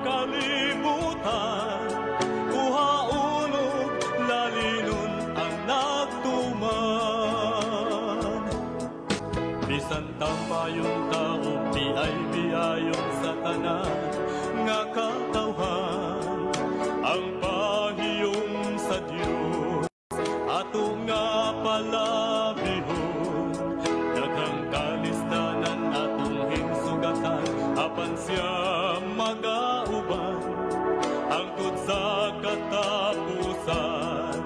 kalibutan, kuhaon og lalinon ang nagtuman. Bisan tampayon ta o biay-biayon sa tanan nga katawhan, ang pahiyom sa Dios ato nga palabihon. Daghang kalisdanan atong hinsugatan, apan siya magauban hangtod sa katapusan,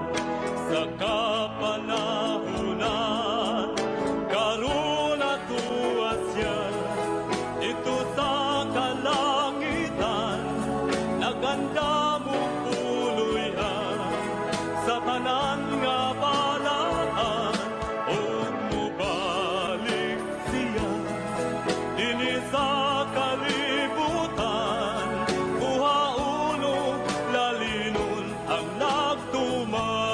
sa kapanahunan. Karon atoa siya didto sa kalangitan, nagandam og puloy-an sa tanan nga balaan, ug mobalik siya dinhi sa kalibutan, kuhaon og lalinon ang nagtuman.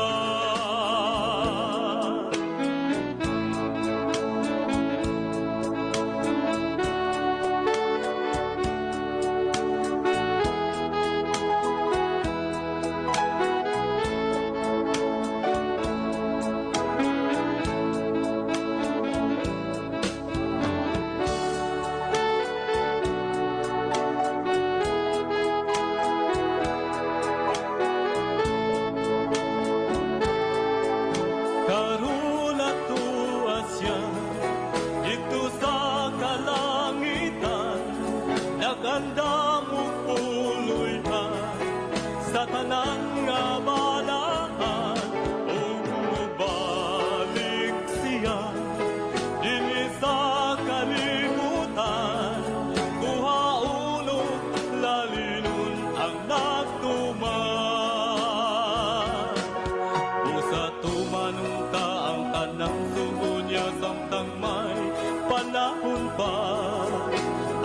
Karon atoa siya didto sa kalangitan, nagandam og puloy-an sa tanan nga balaan, ug mobalik siya dinhi sa kalibutan, kuhaon og lalinon ang nagtuman. Usa tumanon ta ang tanang sugo niya samtang may panahon pa,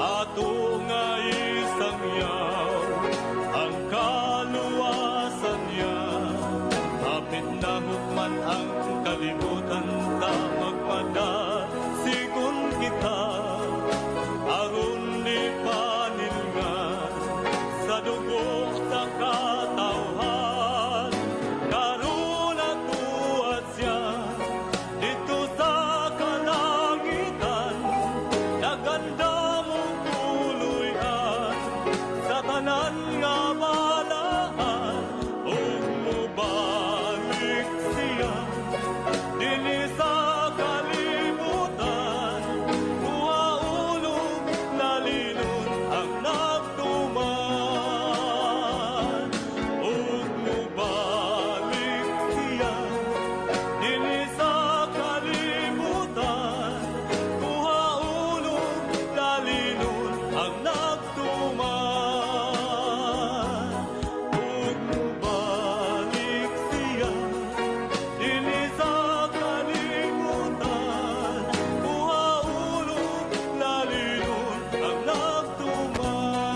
ato nga isangyaw ang kaluwasan niya. Hapit na hukman ang kalibutan, ta magpadasigon kita, aron ni panilngan sa dugo sa katawhan. Karon atoa siya didto sa kalangitan, nagandam og puloy-an sa tanan nga balaan, ug mobalik siya dinhi sa kalibutan, kuhaon og lalinon ang nagtuman. Ug mobalik siya dinhi sa kalibutan, kuhaon og lalinon ang nagtuman. Ug mobalik siya dinhi sa kalibutan, kuhaon og lalinon ang nagtuman.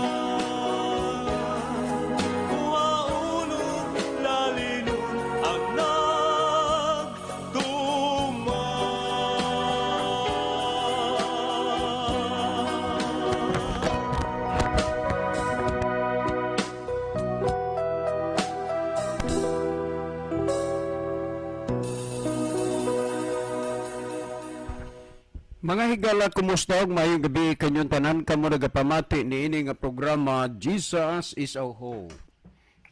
Kuhaon og lalinon ang nagtuman. Mga higala, kumusta og maayong gabi kanyong tanan kamo nagapamati niini nga programa Jesus is Our Hope.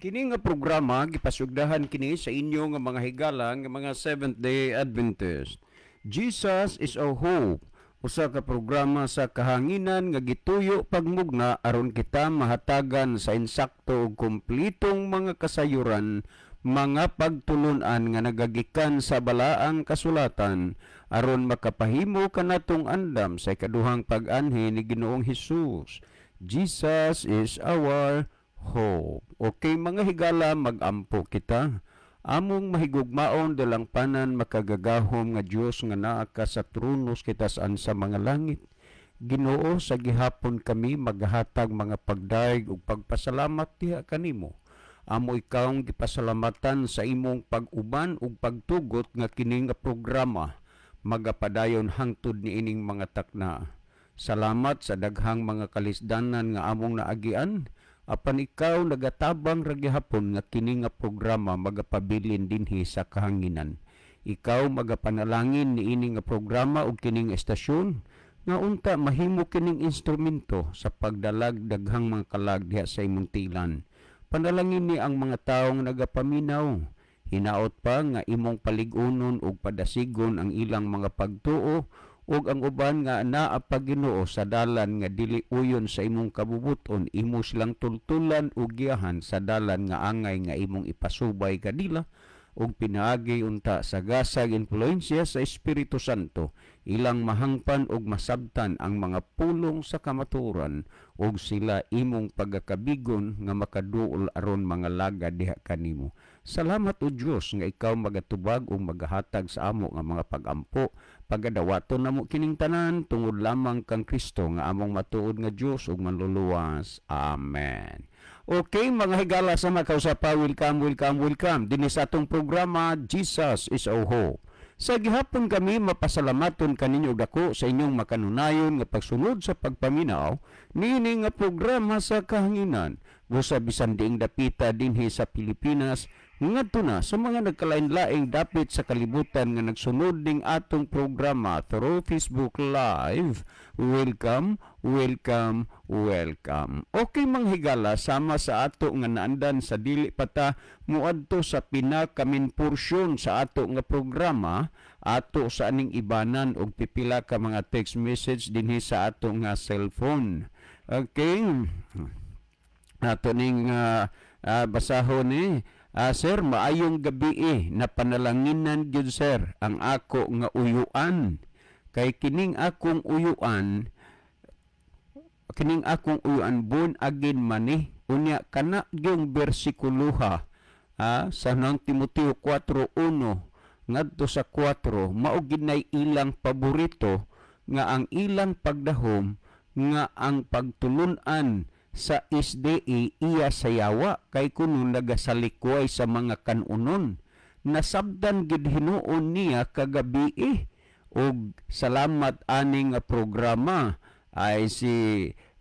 Kini nga programa gipasugdahan kini sa inyo nga mga higala nga mga Seventh Day Adventist. Jesus is Our Hope, usa ka programa sa kahanginan nga gituyo pagmugna aron kita mahatagan sa insakto ug kumplitong mga kasayuran, mga pagtulun-an nga nagagikan sa balaang kasulatan aron makapahimo kanatong andam sa ikaduhang pag-anhi ni Ginoong Hesus. Jesus is our hope. Okay mga higala, mag-ampo kita. Among mahigugmaon dalangpanan makagagahom nga Dios nga naa ka sa tronos kitas-an sa mga langit. Ginoo, sa gihapon kami maghatag mga pagdayeg ug pagpasalamat diha kanimo. Amo ikawng gipasalamatan sa imong pag-uban ug pagtugot nga kini nga programa magapadayon hangtod niining mga takna. Salamat sa daghang mga kalisdanan nga among naagian. Apan ikaw nagatabang ra gihapon nga kini nga programa magapabilin dinhi sa kahanginan. Ikaw magapanalangin niini nga programa ug kining estasyon nga unta mahimo kining instrumento sa pagdalag daghang mga kalag diha sa imong tilan. Panalangin ni ang mga tawo nga nagapaminaw. Hinaot pa nga imong palig-unon ug padasigon ang ilang mga pagtuo ug ang uban nga naa pa, Ginoo, sa dalan nga dili uyon sa imong kabubuton, imo silang tultulan ug giyahan sa dalan nga angay nga imong ipasubay kanila, ug pinaagi unta sa gasag impluwensya sa Espiritu Santo, ilang mahangpan ug masabtan ang mga pulong sa kamatuoran, ug sila imong pagakabigon nga makaduol aron mga laga diha kanimo. Salamat, o Dios, nga ikaw magatubag ug magahatag sa amo nga mga pagampo. Pagadawaton namo kining tanan tungod lamang kang Kristo nga among matuod nga Dios ug Manluluwas. Amen. Okay, mga higala sa makausapa, welcome, welcome, welcome dinhi sa atong programa Jesus is Our Hope. Sa gihapon kami mapasalamaton kaninyo dako sa inyong makanunayon nga pagsunod sa pagpaminaw niini nga programa sa kahanginan. Busa bisan diing dapita dinhi sa Pilipinas ngadto na sa mga nagkalain-laing dapit sa kalibutan nga nagsunod ning atong programa through Facebook Live. Welcome, welcome, welcome. Okay, mga higala, sama sa ato nga naandan sa dili pata muadto sa pinaka-main porsyon sa ato nga programa, ato sa aning ibanan og pipila ka mga text message dinhi sa ato nga cellphone. Okay. Ato ning basahon ni "Sir, maayong gabi eh. Napanalanginan gyud, sir, ang ako nga uyuan. Kay kining akong uyuan born again man ni. Unya kana gyung bersikuloha sa nang Timoteo 4:1 ngadto sa 4 mao gid nay ilang paborito nga ang ilang pagdahom nga ang pagtulunan sa SDA iya sa yawa kay kuno nagasalikway sa mga kanunon. Nasabdan gid hinuon niya kagabi eh. Og salamat ani nga programa." Ay si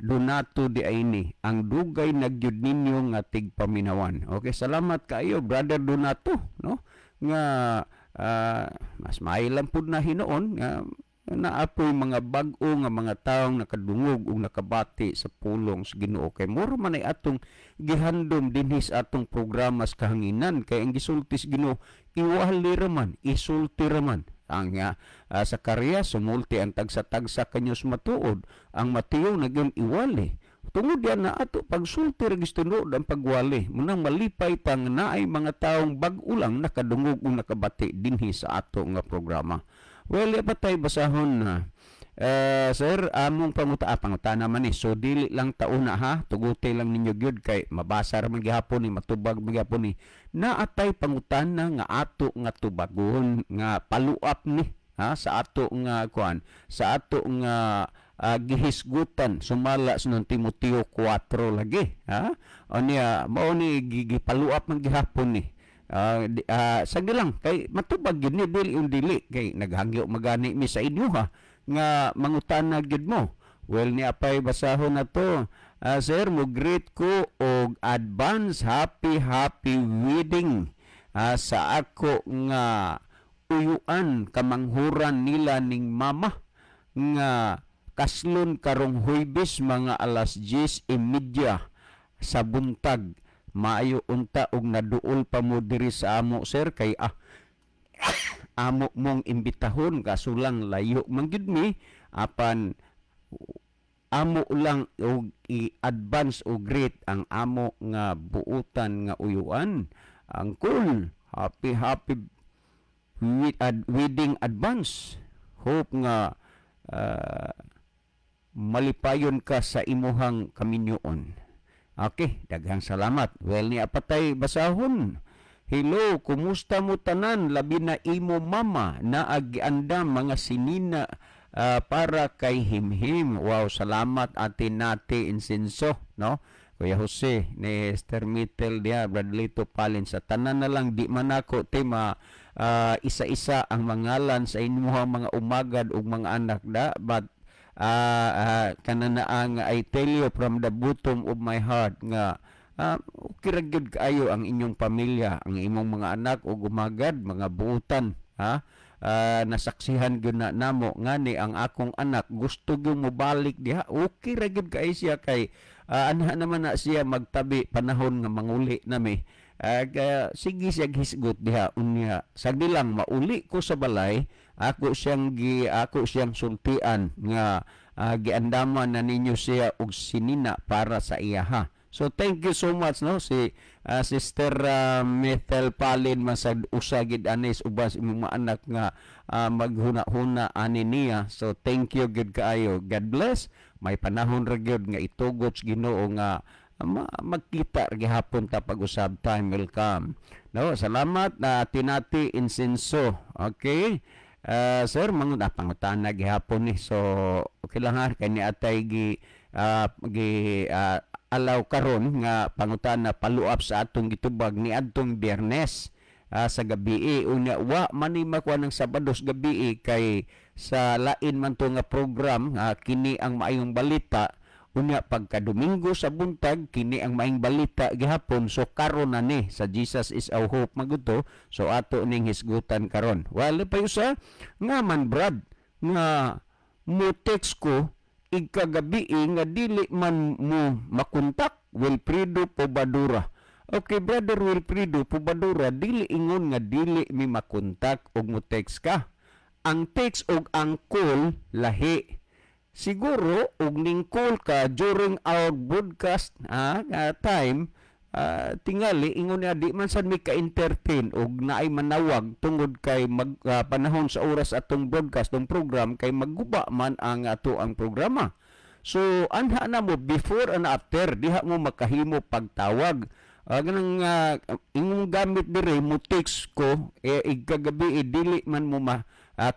Donato di Aini, ang dugay nagyud ninyo nga tigpaminawan. Okay, salamat kaayo, Brother Donato, no? Nga mas maayo lang pud na hinuon nga naapoy mga bag-o nga mga taong nakadungog ug nakabati sa pulong sa Ginoo, kay mura man ay atong gihandom dinhi sa atong programa sa kahanginan, kay ang gisulti sa Ginoo, iwali ra man, isulti ra man. Ang Zacarias sumulti ang tagsa-tagsa kanyos matuod. Ang Mateo nagyong iwali tungod yan na ato pagsulti ra gistunood ang pagwali. Munang malipay pa nga naay mga taong bag-o lang nakadungog ug nakabati dinhi sa ato nga programa. Well, patay basahon na. "Sir, among pangutana man ni. So dili lang tauna ha, tuguti lang ninyo gyud kay mabasa ra man gihapon ni, matubag man gihapon ni. Naatay pangutana nga ato nga tubagon nga follow-up ni ha sa ato nga kuan, sa ato nga gihisgutan sumala sa nang Timoteo 4 lagi ha. Unya mao ni gi-follow up man gihapon ni. Sagdi lang kay matubag gyud ni, dili yung dili kay naghangyo magani mi sa inyo ha nga mangutana gyud mo." Well, ni apay basahon na to. "Sir, mo greet ko og advance happy happy wedding sa ako nga uyuan, kamanghuran nila ning mama nga kaslon karong Huybes mga alas 10:30 sa buntag. Maayo unta og naduol pa mo diri sa amo, sir, kay amo mong imbitahon, kaso lang layo man gyud mi, apan amo lang og i-advance o greet ang amo nga buutan nga uyuan. Angkol, happy happy wedding advance. Hope nga malipayon ka sa imuhang kaminyoon." Okay, daghang salamat. Well, ni apatay basahon. "Hello, kumusta mo tanan, labi na imo mama na agiandam mga sinina para kay Himhim." Wow, salamat, Ate Nati Insinso, no? Kuya Jose, ni Esther Mittel dia, Bradley Palin, sa tanan na lang. Di man ako tema isa-isa ang mangalan sa inyong mga umagad ug mga anak da, but Kanana ang I tell you from the bottom of my heart nga okay ra gyud kaayo ang inyong pamilya, ang imong mga anak ug umagad mga buutan, ha. Nasaksihan gyud na namo ngani ang akong anak gusto gyud mobalik diha. Okay ra gyud kay siya kay anha naman na siya magtabi panahon nga manguli nami. Kaya sige siya hisgot diha. Unya sagdi lang mauli ko sa balay, ako siyang sultian nga giandaman na ninyo siya og sinina para sa iyaha. So thank you so much, no, si Sister Methel Palin masag usa gid anis ubas imong mga anak nga maghuna-huna ani niya. So thank you gid kaayo. God bless. May panahon ra gyud nga itugot sa Ginoo nga magkita ra gihapon ta pag-usab. Time will come. No, salamat na Tinati Insenso. Okay. Sir, mga pangutana gihapon ni. So okay lang ha, kay ni atay gi alaw karon nga pangutana follow up sa atong gitubag ni adtong Biyernes sa gabi. Unya wa man ni makuha ng Sabado sa gabi kay sa lain man to nga program, Kini ang Maayong Balita. Unya pagka Domingo sa buntag, Kini ang Maayong Balita gihapon. So karon na ni sa Jesus is Our Hope maguto, so ato ning hisgutan karon. Wala pa usa nga man, Brad, nga mo text ko igkagabi nga dili man mo makontak, Wilfredo Pobadura. Okay, Brother Wilfredo Pobadura, dili ingon nga dili mi makontak og mo text ka. Ang text og ang call lahi. Siguro og ning call ka during our broadcast time, tingali ingon niya di man sad mi ka-entertain og naay manawag tungod kay mag panahon sa oras atong broadcast tong program kay magguba man ang ato ang programa. So anha na mo before and after diha mo makahimo pagtawag. Ganang imong gamit dire mo text ko eh, igkagabi eh, dili man mo ma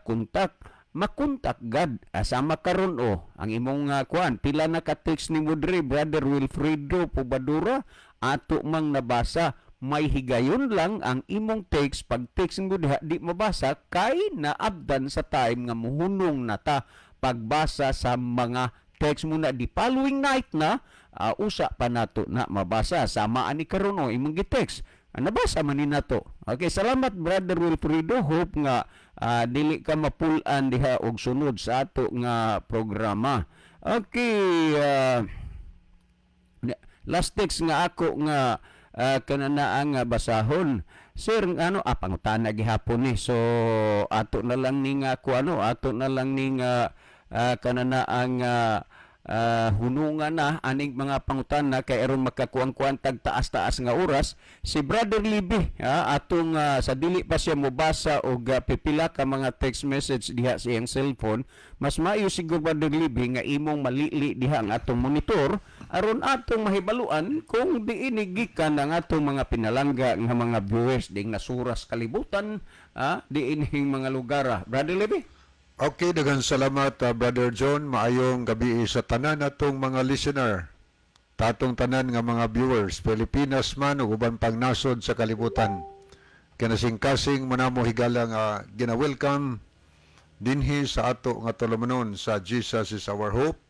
kontak, makontak gad. Sama karon oh ang imong kuan, pila na ka text nimo dire, Brother Wilfredo Pobadura, ato mang nabasa. May higayon lang ang imong text, pag text mo diha di mabasa kay naabdan sa time nga muhunong na ta pagbasa sa mga text mo na. Di following night na usa pa nato na mabasa. Sama ani karon oh imong gi-text. Nabasa man ni nato. Okay, salamat, Brother Wilfredo. Hope nga dili ka mapul-an diha og sunod sa ato nga programa. Okay, last text nga ako nga kanana nga basahon. Sir, ano, pangutana gihapon ni. So ato na lang ni nga ko ano, ato na lang ni nga kanana ang hunungan na aning mga pangutana kay aron makakuang-kuan tag taas-taas nga oras. Si Brother Libby, atong sa dili pa siya mobasa og pipila ka mga text message diha sa iyang cellphone, mas maayo siguro, Brother Libby, nga imong malili diha ang atong monitor aron atong mahibaluan kung diini gikan ang atong mga pinalangga nga mga viewers ding nasuras kalibutan, diining mga lugar. Brother Libby. Okay, daghang salamat, Brother John. Maayong gabi sa tanan atong mga listener. Tatong tanan nga mga viewers, Pilipinas man ug uban pang nasod sa kalibutan. Kinasing-kasing mo namo higala nga gina-welcome dinhi sa ato nga tulumanon sa Jesus is Our Hope.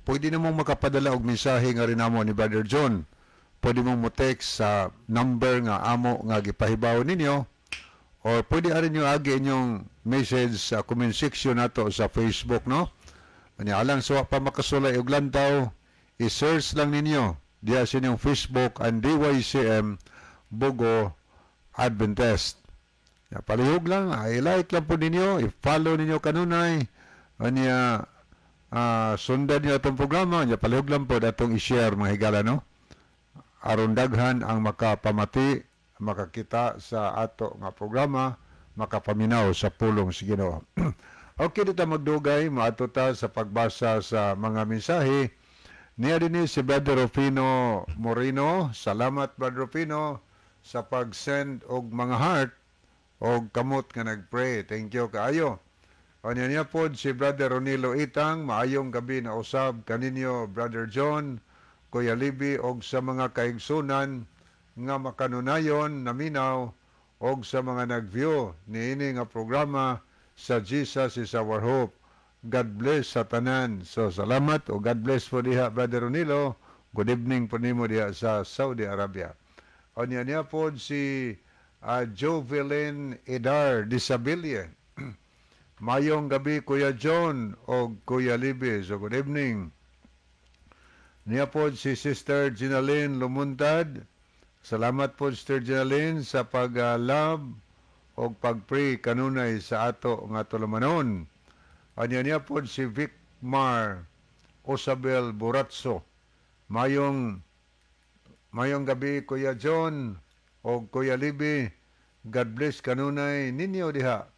Pwede namong makapadala og mensahe nga rin namo ni Brother John. Pwede mong mo text sa number nga amo nga gipahibaw ninyo or pwede arin nyo agi inyong message sa comment section nato sa Facebook, no? Anya alang sa wa pa makasulay og lantaw, i-search lang ninyo diya sa inyong Facebook ang DYCM Bogo Adventist. Ya, palihog lang, i-like lang po ninyo, i-follow ninyo kanunay, anya sundan niyo atong programa, anya palihog lang po atong i-share, mga higala, no? Aron daghan ang makapamati, makakita sa ato nga programa, makapaminaw sa pulong sa Ginoo. Okay, dito magdugay, maato ta sa pagbasa sa mga mensahe. Niya din si Brother Rufino Moreno. Salamat, Brother Rufino, sa pag-send og mga heart og kamot nga nag-pray. Thank you kaayo. Anya niya pod si Brother Ronilo Itang, maayong gabi na usab kaninyo, Brother John, Kuya Libby og sa mga kaigsunan nga makanunayon naminaw og sa mga nag-view niini nga programa sa Jesus is Our Hope. God bless sa tanan. So salamat o God bless po diha, Brother Ronilo. Good evening po nimo diha sa Saudi Arabia. O niya niya po si Jovelyn Edar Disabilia. Mayong gabi, Kuya John o Kuya Libby. So good evening. Niya po si Sister Ginaline Lumuntad. Salamat po, Sister Ginaline, sa pag-love o pag-pray kanunay sa ato nga tulumanon. Anya niya po si Vic Mar Osabel Buratso. Mayong mayong gabi, Kuya John o Kuya Libby. God bless kanunay ninyo diha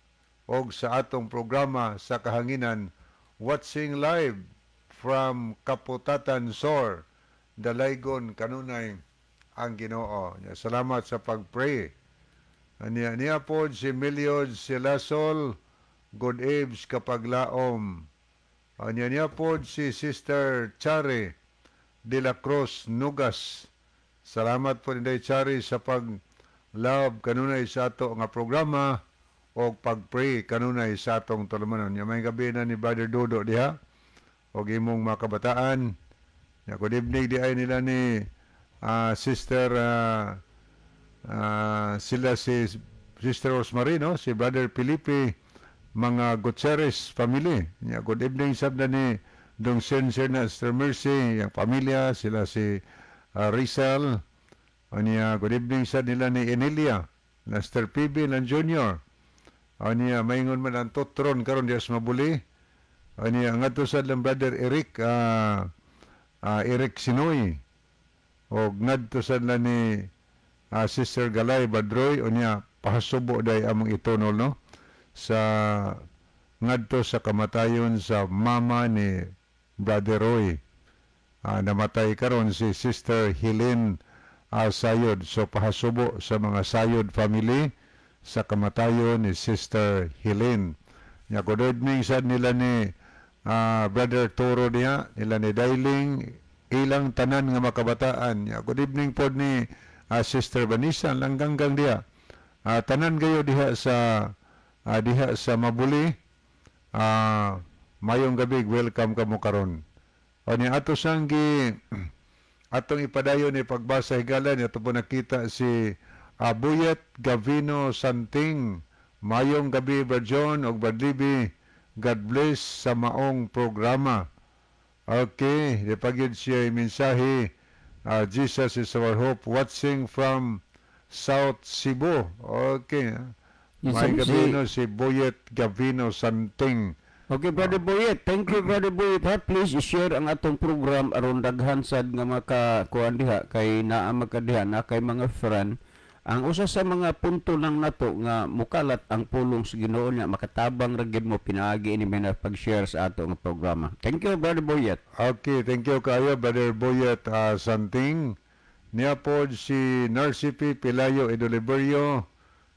og sa atong programa sa kahanginan, watching live from Kaputatan Sur. Dalaygon kanunay ang Ginoo. Salamat sa pag-pray. Anya niya po si Meliod Silasol. Good eves, kapaglaom. Anya niya po si Sister Chari de la Cruz Nugas. Salamat po ni Chari sa pag-love kanunay sa ato nga programa o pag-pray kanunay sa atong tulumanon. May gabi na ni Brother Dodo diha o imong mga kabataan. Ya, good evening di ay nila ni Sister sila si Sister Rosemary, no? Si Brother Felipe, mga Gutierrez family. Ya, good evening sab na ni Dong Sensor na Sister Mercy, yung pamilya, sila si Rizal. Anya, good evening sa nila ni Emilia, na Sister PB ng Junior. Anya, maingon man ang Totron karon diya sa Mabuli. Anya, ngadto sa lang Brother Eric, Eric Sinoy. O ngadto sa lang ni Sister Galay Badroy. Unya, pahasubo day among itunol, no? Sa ngadto sa kamatayon sa mama ni Brother Roy. Namatay karon si Sister Helen Sayod. So pahasubo sa mga Sayod family sa kamatayon ni Sister Helen. Nya good evening sad nila ni Brother Toro diha, nila ni Dailing, ilang tanan nga makabataan. Nya good evening pod ni Sister Vanessa Langganggang diha. Tanan gayo diha sa Mabuli. Mayong gabi, welcome kamo karon. O ni ato sanggi atong ipadayon ni pagbasa higala ni ato po nakita si Abuyet Gavino Santing. Mayong gabi, Brad John og Brad Libby. God bless sa maong programa. Okay, di pagyud siya mensahe. Jesus is our hope. Watching from South Cebu. Okay. Yes, May sir. gabi no si Boyet Gavino Santing. Okay, Brother Boyet. Thank you, Brother Boyet. Ha, please i-share ang atong program aron daghan sad nga makakuan diha kay naa magkadiha na kay mga friend. Ang usa sa mga punto lang nato nga mukalat ang pulong sa Ginoo niya makatabang ra gid mo pinaagi ini may pag-share sa ato nga programa. Thank you, Brother Boyet. Okay, thank you kayo, Brother Boyet Santing. Niya po si Narcy P. Pilayo Edoliberio.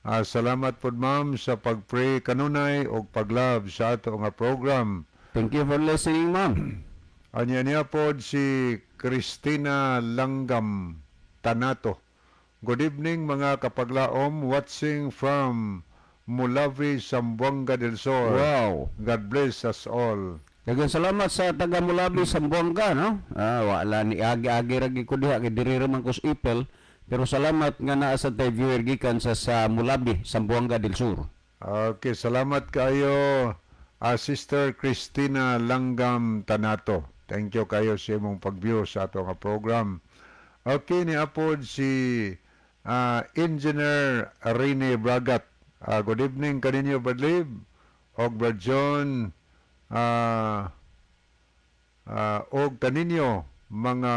Salamat po, ma'am, sa pag-pray kanunay o pag-love sa ato nga program. Thank you for listening, ma'am. Anya niya po si Christina Langgam Tanato. Good evening, mga kapaglaom, watching from Mulavi, Zamboanga del Sur. Wow. God bless us all. Daghang salamat sa taga Mulabi, Zamboanga, no? Ah, wala ni agi-agi ra gyud ko diha kay diri ra man ko sa Ipil. Pero salamat nga naa sa tay viewer gikan sa Mulabi, Zamboanga del Sur. Okay, salamat kayo, Sister Christina Langgam Tanato. Thank you kayo sa imong pag-view sa ato nga program. Okay, ni apod si Engineer Rene Bragat. Good evening kaninyo, Brad Lib og Brad John og kaninyo mga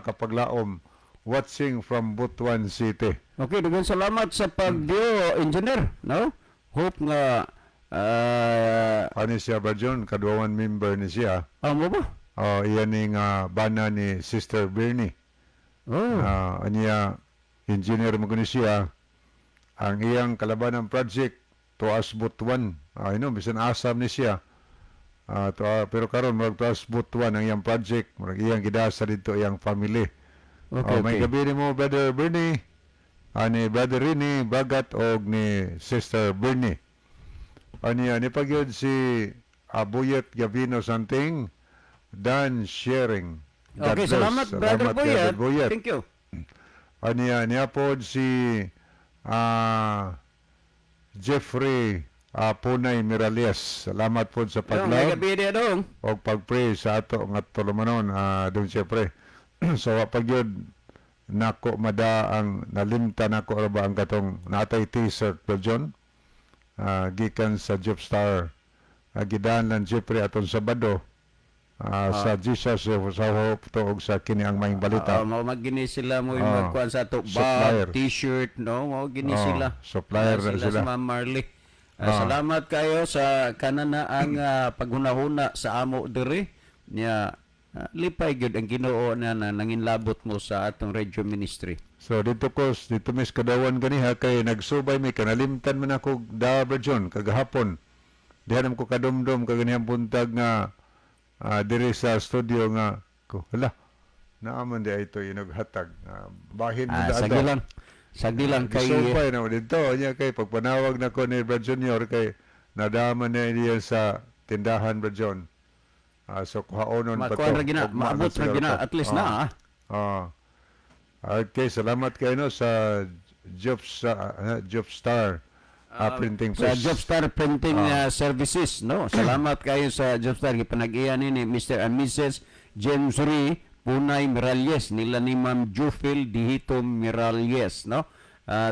kapaglaom, watching from Butuan City. Okay, daghang salamat sa pag-view, Engineer, no? Hope nga Ano siya, Brad John? Kaduawan member ni siya. Amo ba? Oh, iyan ni nga bana ni Sister Bernie. Oh. Aniya engineer mo ni siya. Ang iyang kalabanan project tuas Butuan. Ay no, bisan asam ni siya. Pero karon murag tuas Butuan ang iyang project, murag iyang gidasa dito iyang family. Okay, Oh, may okay. gabi nimo, Brother Bernie. Ni Brother Rini Bagat og ni Sister Bernie. Aniya ni pagyud si Abuyet Gavino Santing, done sharing. God Okay, bless. salamat, Brother Salamat, Boyet. Brother Boyet. Thank you. Aniya niya pod si Jeffrey Punay Mirales. Salamat pod sa Yung, may pag-love gabi diya dong. o pag-pray sa ato nga tulumanon, dong siyempre. So wa pag yun nako mada ang nalimta nako ra ba ang katong natay T-shirt ba John, gikan sa Jobstar, gidaan lang Jeffrey aton Sabado, sa Jesus sa Hope to og sa kini ang Maayong Balita. Mao magini sila mo yung magkuan sa ato Supplier. bag, T-shirt, no? Mao gini sila. Supplier na Sila sila. sa Ma'am Marley. Salamat kayo sa kanana ang paghunahuna sa amo diri nya, lipay gyud ang Ginoo na nanginlabot mo sa atong radio ministry. So dito ko dito mis kadawan ganiha kay nagsubay mi, kanalimtan man ako da, Brad John, kagahapon. Diha naman ko kadumdum kaganihang buntag nga diri sa studio nga ko, hala, naaman di ay ito inughatag. Bahin mo da Sagi ato. lang. Sagi lang kay Gisubay na mo dito niya kay pagpanawag na ko ni Brad Junior kay nadama na niya sa tindahan, Brad John. So kuhaonon pa to. Makuan ra gina, Ugma maabot na ra siguro gina to. at least na. Okay, salamat kayo no sa Jobstar Printing Sa Press. Jobstar Printing Services, no? Salamat kayo sa Jobstar gipanag-iya ni Mr. and Mrs. James Ray Punay Miralles nila ni Ma'am Jufil Dihito Miralles, no?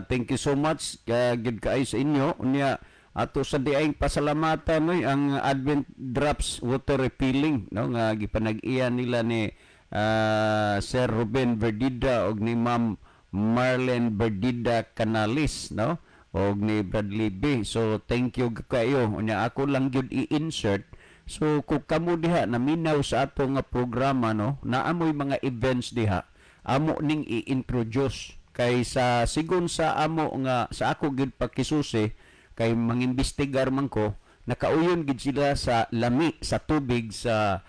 Thank you so much gid kaayo sa inyo. Unya ato sa diayng pasalamatan oy ang Advent Drops Water Refilling, no, nga gipanag-iya nila ni Sir Ruben Verdida og ni Ma'am Marlene Verdida Canalis, no, og ni Bradley B. So thank you kayo. Unya ako lang gyud i-insert. So kung kamo diha naminaw sa ato nga programa, no, naamoy mga events diha, amo ning i-introduce kay sa sigon sa amo nga sa ako gyud pakisusi kay mangimbestigar man ko, nakauyon gid sila sa lami sa tubig sa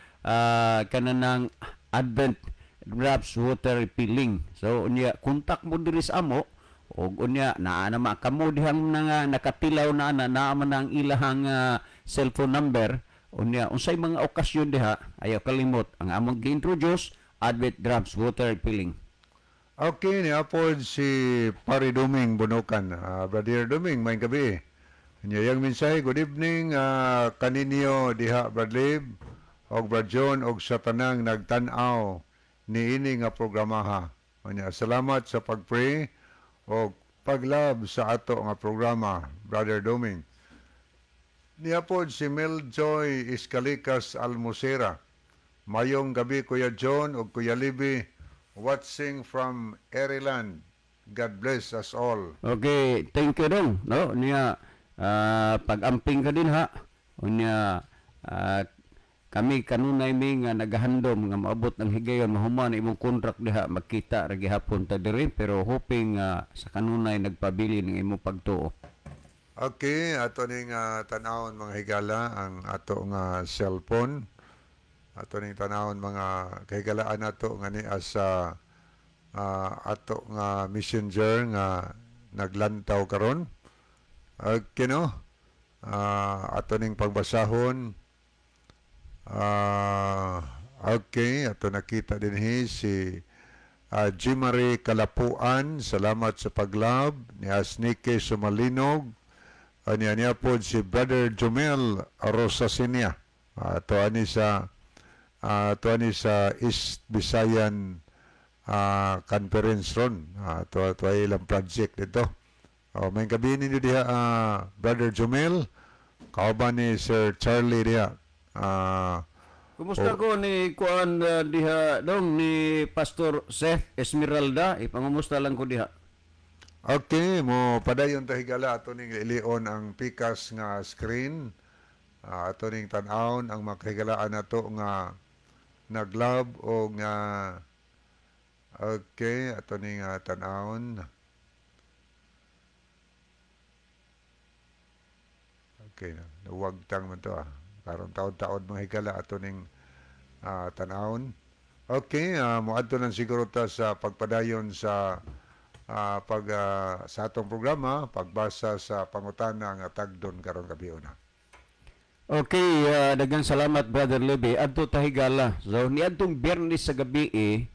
kananang Advent Drops Water Refilling. So unya kontak mo diri sa amo og unya naa na ma kamo dihang nga nakatilaw na ana, naa man ang ilahang cellphone number. Unya unsay mga okasyon diha, ayaw kalimot ang among gi-introduce Advent Drops Water Refilling. Okay, ni apod si Pari Duming Bunukan. Brother Duming, may gabi. Nya yang mensahe, good evening kaninyo diha, Brad Lib, og Brad John og sa tanang nagtan-aw niini nga programaha. Unya, salamat sa pag-pray og pag-love sa ato nga programa, Brother Duming. Niya pod si Meljoy Iskalikas Almusera. Mayong gabi, Kuya John ug Kuya Libby, watching from Ireland. God bless us all. Okay, thank you dong, no? Niya pag-amping ka din ha. Unya kami kanunay mi nga nagahandom nga maabot ang higayon mahuman imong contract diha, magkita ra gihapon ta diri, pero hoping sa kanunay nagpabili ng imong pagtuo. Okay, ato ning tan-awon mga higala ang ato nga cellphone. Ato ning tan-awon mga kahigalaan nato nga niya sa ato nga messenger nga naglantaw karon. Okay, no? Ato ning pagbasahon. Okay, ato nakita din si Jimary Kalapuan, salamat sa pag-love ni Asnike Sumalinog. Anya niya po si Brother Jumel Rosasinia. To ani sa East Visayan Conference ron. To ay ilang project dito. Oh, may gabi ninyo diha, Brother Jumel. Kauban ni Sir Charlie diha. Kumusta ko ni kuan diha dong ni Pastor Seth Esmeralda, ipangumusta lang ko diha. Okay, mo padayon ta higala, ato ning ilion ang pikas nga screen. Ato ning tan-awon ang makahigalaan nato nga nag-love o nga. Okay, ato ning tan-awon. Okay, nawagtang man to ah. Karon taon-taon mga higala ato ning tan-awon. Okay, moadto lang siguro ta sa pagpadayon sa pag sa atong programa, pagbasa sa pangutana nga tagdon karong gabi una. Okay, daghang salamat, Brother Levy. Adto ta, higala. So niadtong Biyernes sa gabi eh,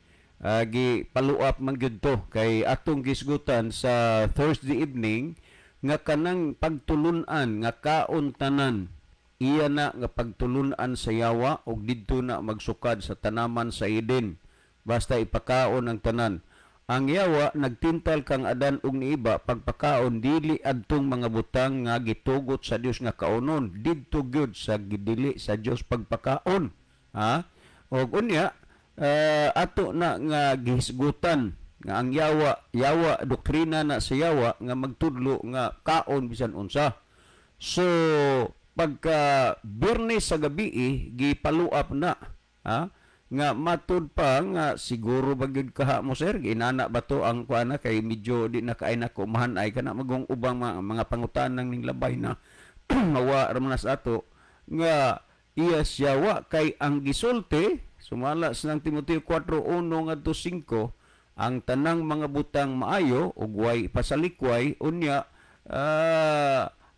gi follow-up man gyud to kay atong gisgutan sa Thursday evening nga kanang pagtulunan nga kaon tanan, iya na nga pagtulunan sa yawa ug didto na magsukad sa tanaman sa Eden. Basta ipakaon ang tanan. Ang yawa nagtintal kang Adan ug ni Eva pagpakaon dili adtong mga butang nga gitugot sa Dios nga kaonon, didto gyud sa gidili sa Dios pagpakaon, ha. Og unya ato na nga gihisgutan nga ang yawa, yawa doktrina na sa yawa nga magtudlo nga kaon bisan unsa. So pagka Biyernes sa gabi eh, gipaluap na, ha, nga matud pa nga siguro ba gyud kaha mo, sir, inana ba to ang kuana kay medyo di na kaay na kumahan ay kana magong ubang mga pangutanang ning labay na mawa ra man na sa ato nga iya siya wa kay ang gisulti sumala sa ng Timoteo 4:1 ngadto 5, ang tanang mga butang maayo ug way pasalikway. Unya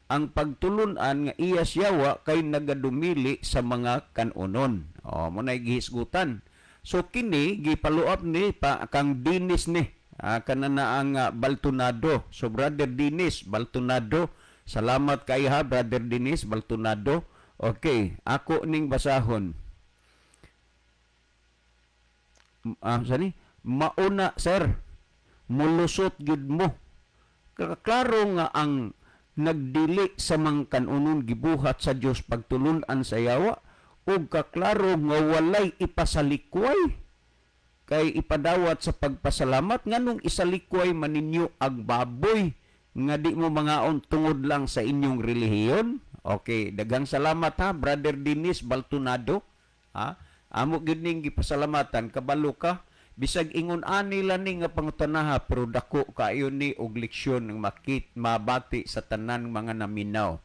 ang pagtulunan nga iya siyawa kay nagadumili sa mga kanunon. O, mo na gihisgutan. So kini gipaluap ni pa kang Dinis ni kana na ang Baltunado. So Brother Dinis Baltunado, salamat kay ha, Brother Dinis Baltunado. Okay, ako ning basahon. Sani? Mauna, sir, mulusot gyud mo. Klaro nga ang nagdili sa mga kanunon gibuhat sa Dios pagtulunan sa yawa ug kaklaro nga walay ipasalikway kay ipadawat sa pagpasalamat. Nganong isalikway man ninyo ang baboy nga di mo mangaon tungod lang sa inyong relihiyon? Okay, daghang salamat ha, Brother Dinis Baltunado, ha. Amo gyud ning gipasalamatan, kabalo ka bisag ingon ani lang ni nga pangutanaha, pero dako kaayo ni og leksyon ng makit mabati sa tanan mga naminaw.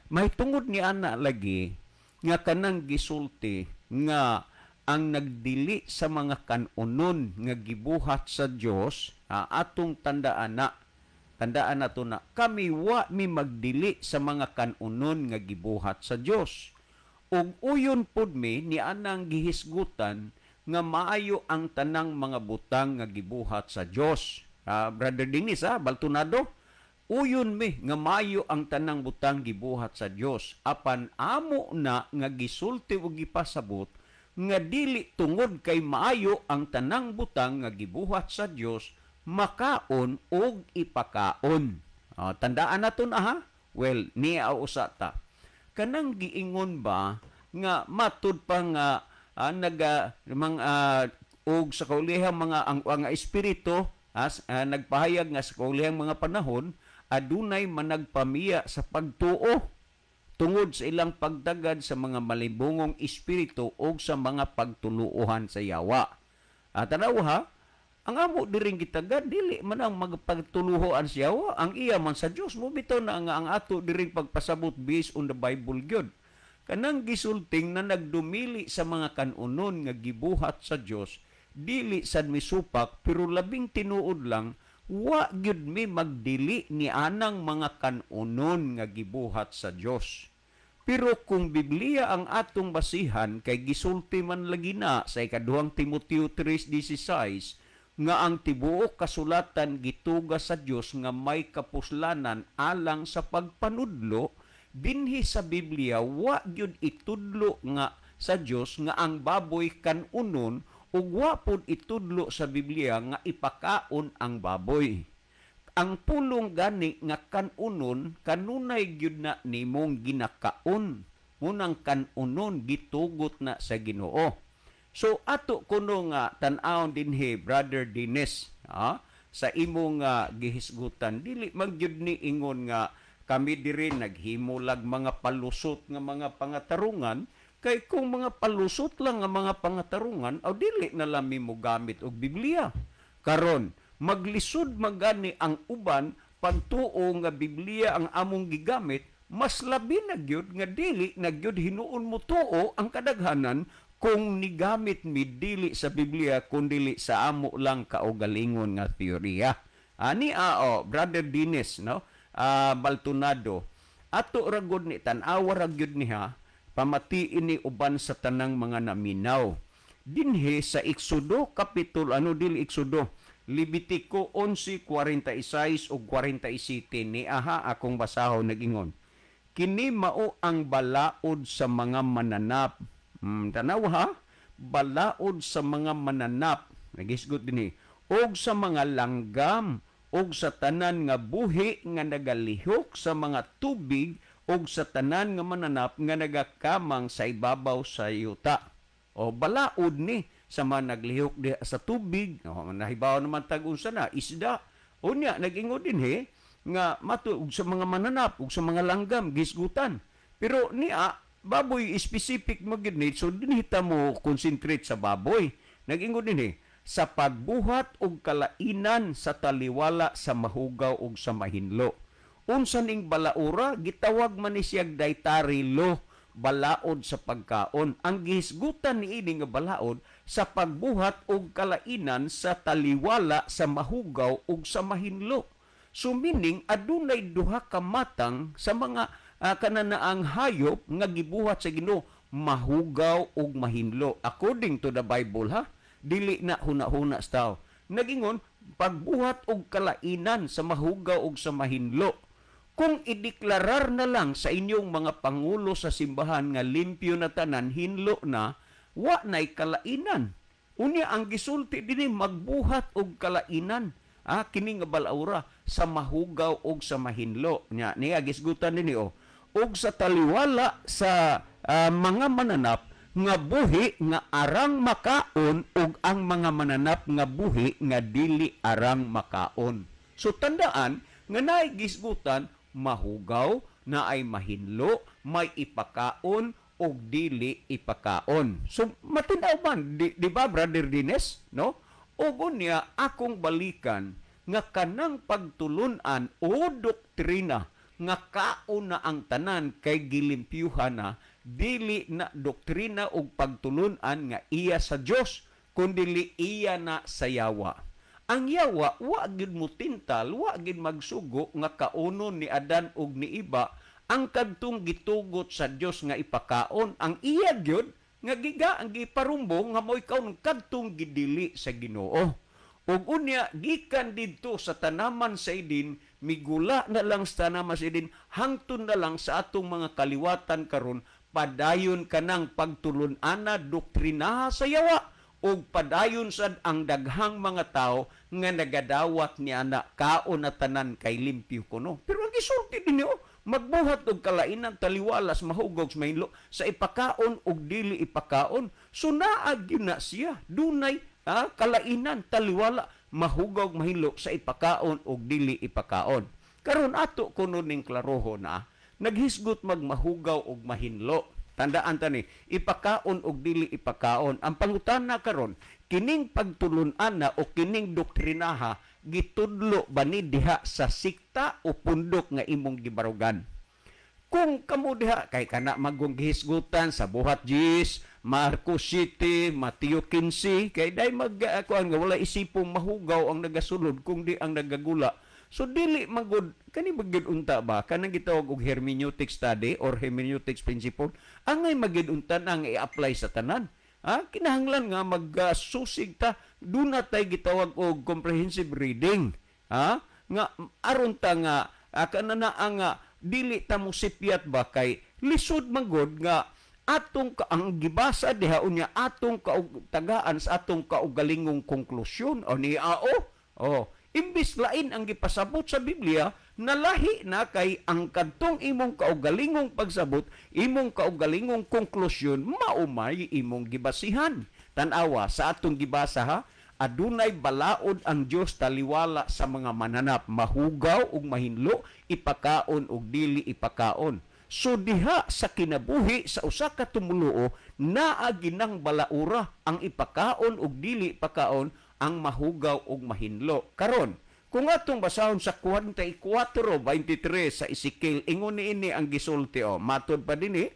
May tungod ni ana lagi nga kanang gisulti nga ang nagdili sa mga kanunon nga gibuhat sa Dios, atong tandaan na, tandaan nato na kami wa mi magdili sa mga kanunon nga gibuhat sa Dios. Ug uyon pud mi ni anang gihisgutan nga maayo ang tanang mga butang nga gibuhat sa Dios. Brother Dinis, Baltunado, uyon mi nga maayo ang tanang butang gibuhat sa Dios. Apan amo na nga gisulti ug gipasabot nga dili tungod kay maayo ang tanang butang nga gibuhat sa Dios makaon og ipakaon. Tandaan nato na ha. Well, niya usa ta. Kanang giingon ba nga matud pa nga naga mga og sa kaulihang mga ang espiritu nagpahayag nga sa kaulihang mga panahon adunay managpamiya sa pagtuo tungod sa ilang pagdagad sa mga malibungong espiritu og sa mga pagtuluohan sa yawa. Tanaw ha, ang amo diring gitagad dili man ang magpagtuluohan sa yawa, ang iya man sa Dios. Mo bitaw na ang ato diring pagpasabot based on the Bible gyud. Kanang gisulting na nagdumili sa mga kanunon nga gibuhat sa Dios, dili sad misupak, pero labing tinuod lang wa gyud mi magdili ni anang mga kanunon nga gibuhat sa Dios. Pero kung Biblia ang atong basihan, kay gisulti man lagi na sa ikaduhang Timoteo 3:16 nga ang tibuok kasulatan gituga sa Dios nga may kapuslanan alang sa pagpanudlo, dinhi sa Biblia wa gyud itudlo nga sa Dios nga ang baboy kanunon ug wa pud itudlo sa Biblia nga ipakaon ang baboy. Ang pulong gani nga kanunon, kanunay gyud na nimong ginakaon. Munang kanunon gitugot na sa Ginoo. So ato kuno nga tan-awon dinhi, Brother Dinis, sa imong gihisgutan, dili man gyud ni ingon nga kami diri naghimulag mga palusot nga mga pangatarungan, kay kung mga palusot lang nga mga pangatarungan, aw dili na lami mo gamit og Biblia. Karon, maglisod magani ang uban pagtuo nga Biblia ang among gigamit, mas labi na gyud nga dili na gyud hinuon mo tuo ang kadaghanan kung nigamit mi dili sa Biblia kundili sa amo lang kaugalingon nga teorya. Ani Brother Dinis, no? Baltunado, Ato ra gud ni tan-awa ra gyud niya, pamatiin ni uban sa tanang mga naminaw. Dinhi sa Exodo kapitulo, ano, dili Exodo, Levitico 11:46 ug 47 ni aha akong basahon, nagingon. Kini mao ang balaod sa mga mananap. Tanaw ha, balaod sa mga mananap. Nagisgot dinhi. Og sa mga langgam, og sa tanan nga buhi nga nagalihok sa mga tubig, og sa tanan nga mananap nga nagakamang sa ibabaw sa yuta. O balaod ni sa mga naglihok diha sa tubig, o, nahibaw naman tag unsa na isda. Unya nag-ingon dinhi nga mato og sa mga mananap ug sa mga langgam gisgutan. Pero niya baboy specific mo gid ni, so dinhi ta mo concentrate sa baboy. Nag-ingon dinhi sa pagbuhat og kalainan sa taliwala sa mahugaw ug sa mahinlo. Unsa ning balaura, gitawag man ni siyag dietary law, balaod sa pagkaon. Ang gihisgutan niini nga balaod sa pagbuhat og kalainan sa taliwala sa mahugaw ug sa mahinlo. So meaning adunay duha ka matang sa mga kananaang hayop nga gibuhat sa Ginoo, mahugaw ug mahinlo according to the Bible ha. Dili na huna-huna sa tao. Nagingon pagbuhat og kalainan sa mahugaw ug sa mahinlo. Kung ideklarar na lang sa inyong mga pangulo sa simbahan nga limpyo na tanan, hinlo na, wa na'y kalainan. Unya ang gisulti dinhi magbuhat og kalainan. Kini nga balaura sa mahugaw og sa mahinlo. Nya niya gisgutan dinhi oh. Og sa taliwala sa mga mananap nga buhi nga arang makaon ug ang mga mananap nga buhi nga dili arang makaon. So tandaan nga naay gisgutan mahugaw, naay mahinlo, may ipakaon og dili ipakaon. So matin-aw man, di ba Brother Dines, no? Ug unya akong balikan nga kanang pagtulun-an o doktrina nga kaon na ang tanan kay gilimpyuhan na, dili na doktrina og pagtulun-an nga iya sa Dios, kundili iya na sa yawa. Ang yawa wa gid mo tintal, wa gid magsugo nga kaunon ni Adan og ni Iba ang kadtong gitugot sa Dios nga ipakaon. Ang iya gyud nga giga ang giparumbong nga mo'y kaon kadtong gidili sa Ginoo. Ug unya gikan didto sa tanaman sa Eden, migula na lang sa tanaman sa Eden hangtod na lang sa atong mga kaliwatan karon, padayon kanang pagtulun-ana doktrinaha sa yawa ug padayon sad ang daghang mga tawo nga nagadawat ni ana kaon na tanan kay limpyo kuno. Pero ang gisulti dinhi magbuhat og kalainan taliwalas mahugog sa mahinlo sa ipakaon og dili ipakaon. So naa gyud na siya dunay kalainan taliwala mahugog mahinlo sa ipakaon og dili ipakaon. Karon ato kuno ning klaroho na naghisgot magmahugaw og mahinlo. Tandaan ta ni ipakaon og dili ipakaon. Ang pangutana karon, kining pagtulun-an na o kining doktrinaha gitudlo ba ni diha sa sikta o pundok nga imong gibarugan? Kung kamo diha kay kana magong gihisgutan sa Buhat 10, Marcos 7, Mateo 15, kay day mag kuan nga wala isipong mahugaw ang nagasulod kung di ang nagagula. So dili magud kani magyud unta ba kanang gitawag og hermeneutic study or hermeneutics principle, angay magyud unta ang i-apply sa tanan. Kinahanglan nga magsusig ta, duna tay gitawag og comprehensive reading. Nga aron ta nga kanana ang dili ta mo sipyat ba kay lisod magud nga atong ang gibasa diha unya atong tagaan sa atong kaugalingong konklusyon o ni ao. Oh, imbis lain ang gipasabot sa Biblia, nalahi na kay ang kadtong imong kaugalingong pagsabot, imong kaugalingong konklusyon, maumay imong gibasihan. Tan-awa sa atong gibasa ha, adunay balaod ang Dios taliwala sa mga mananap, mahugaw ug mahinlo, ipakaon ug dili ipakaon. So diha sa kinabuhi sa usa ka tumuluo, naa ginang balaura ang ipakaon ug dili ipakaon, ang mahugaw ug mahinlo. Karon, kung atong basahon sa 44:23 sa Ezekiel, ingon niini ang gisulti o, matod pa dinhi,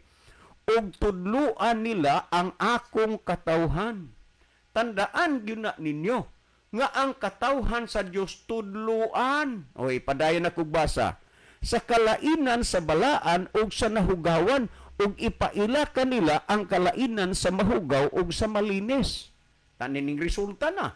ug tudluan nila ang akong katawhan. Tandaan gyud na ninyo nga ang katawhan sa Dios tudluan. Oy, padayon na kog basa. sa kalainan sa balaan ug sa nahugawan, ug ipaila kanila ang kalainan sa mahugaw ug sa malinis. Tanining resulta na.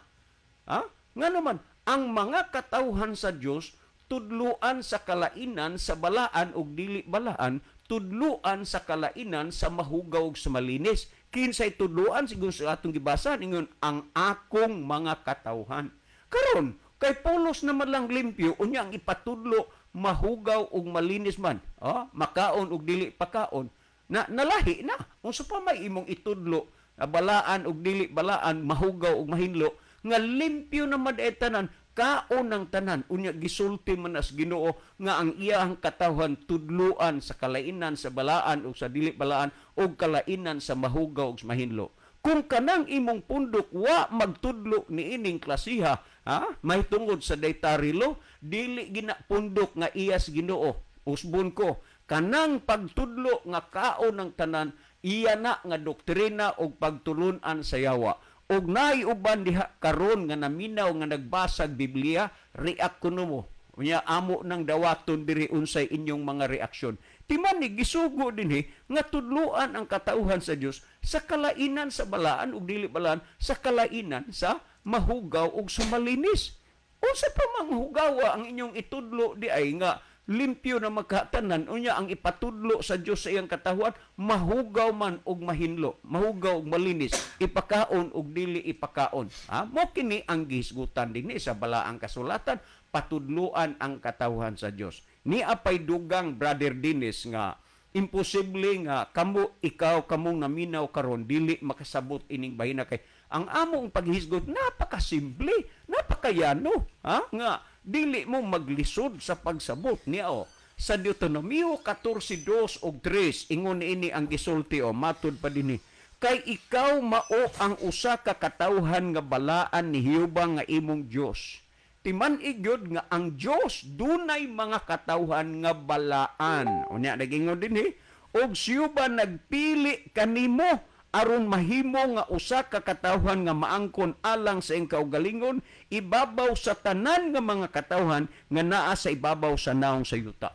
Ha? Nga naman, ang mga katawhan sa Dios tudluan sa kalainan sa balaan ug dili balaan, tudluan sa kalainan sa mahugaw ug sa malinis. Kinsay tudluan sigon sa atong gibasa ingon ang akong mga katawhan. Karon kay pulos naman lang limpyo unya ang ipatudlo mahugaw ug malinis man, oh, makaon ug dili pakaon. Na nalahi na unsa pa may imong itudlo na balaan ug dili balaan, mahugaw ug mahinlo, nga limpyo naman ay tanan, kaon ng tanan. Unya gisulti man as Ginoo nga ang iyang katawhan tudluan sa kalainan sa balaan ug sa dili balaan ug kalainan sa mahugaw ug mahinlo. Kung kanang imong pundok wa magtudlo niining klasiha, ha, mahitungod sa dietary law, dili gina pundok nga iyas Ginoo. Usbon ko, kanang pagtudlo nga kaon ng tanan, iya na nga doktrina og pagtulun-an sa yawa. Og naay uban diha karon nga naminaw nga nagbasag Biblia, react kuno mo. Unya amo nang dawaton diri unsay inyong mga reaksyon. Timan ni gisugo dinhi nga tudluan ang katauhan sa Dios sa kalainan sa balaan ug dili balaan, sa kalainan sa mahugaw ug sa malinis. Unsa pa manghugawa ang inyong itudlo di ay nga limpyo na magkatanan, unya ang ipatudlo sa Dios sa iyang katawhan mahugaw man og mahinlo, mahugaw og malinis, ipakaon og dili ipakaon. Ha? Mo kini ang gihisgutan dinhi sa balaang kasulatan, patudluan ang katawhan sa Dios. Ni apay dugang, Brother Dennis, nga imposible nga kamo, ikaw, kamong naminaw karon dili makasabot ining bahina kay ang among paghisgot napakasimple, napakayano, ha? Nga dili mo maglisod sa pagsabot niya. O sa Deuteronomio 14:2 ug 3 ingon niini ang gisulti, o matud pa dinhi, kay ikaw mao ang usa ka katawhan nga balaan ni Jehova nga imong Dios. Timan-i gyud nga ang Dios dunay mga katawhan nga balaan. Unya nagingon dinhi, og siyo ba nagpili kanimo aron mahimo nga usa ka katawhan nga maangkon alang sa iyang kaugalingon ibabaw sa tanan nga mga katawhan nga naa sa ibabaw sa naong sa yuta.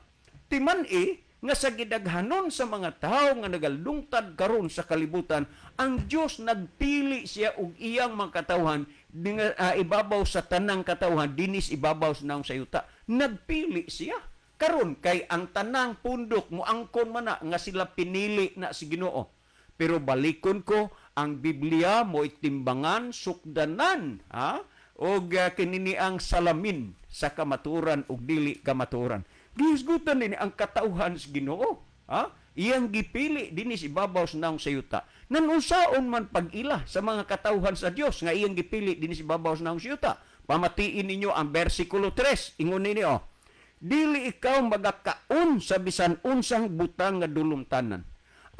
Timan-i nga sa gidaghanon sa mga tawo nga nagalungtad karon sa kalibutan, ang Dios nagpili siya og iyang mga katawhan ibabaw sa tanang katawhan dinis ibabaw sa naong sa yuta. Nagpili siya. Karon kay ang tanang pundok moangkon man na nga sila pinili na si Ginoo. Pero balikon ko, ang Biblia mo itimbangan, sukdanan, ha? Og kinini ang salamin sa kamatuoran ug dili kamatuoran. Gihisgutan nini ang katawhan sa Ginoo, ha? Iyang gipili dinhi sa ibabaw sa naong sa yuta. Nanunsaon man pag-ila sa mga katawhan sa Dios nga iyang gipili dinhi sa ibabaw sa naong sa yuta. Pamatiin ninyo ang bersikulo 3, ingon nini, oh. Dili ikaw magakaon sa bisan unsang butang nga dulumtanan.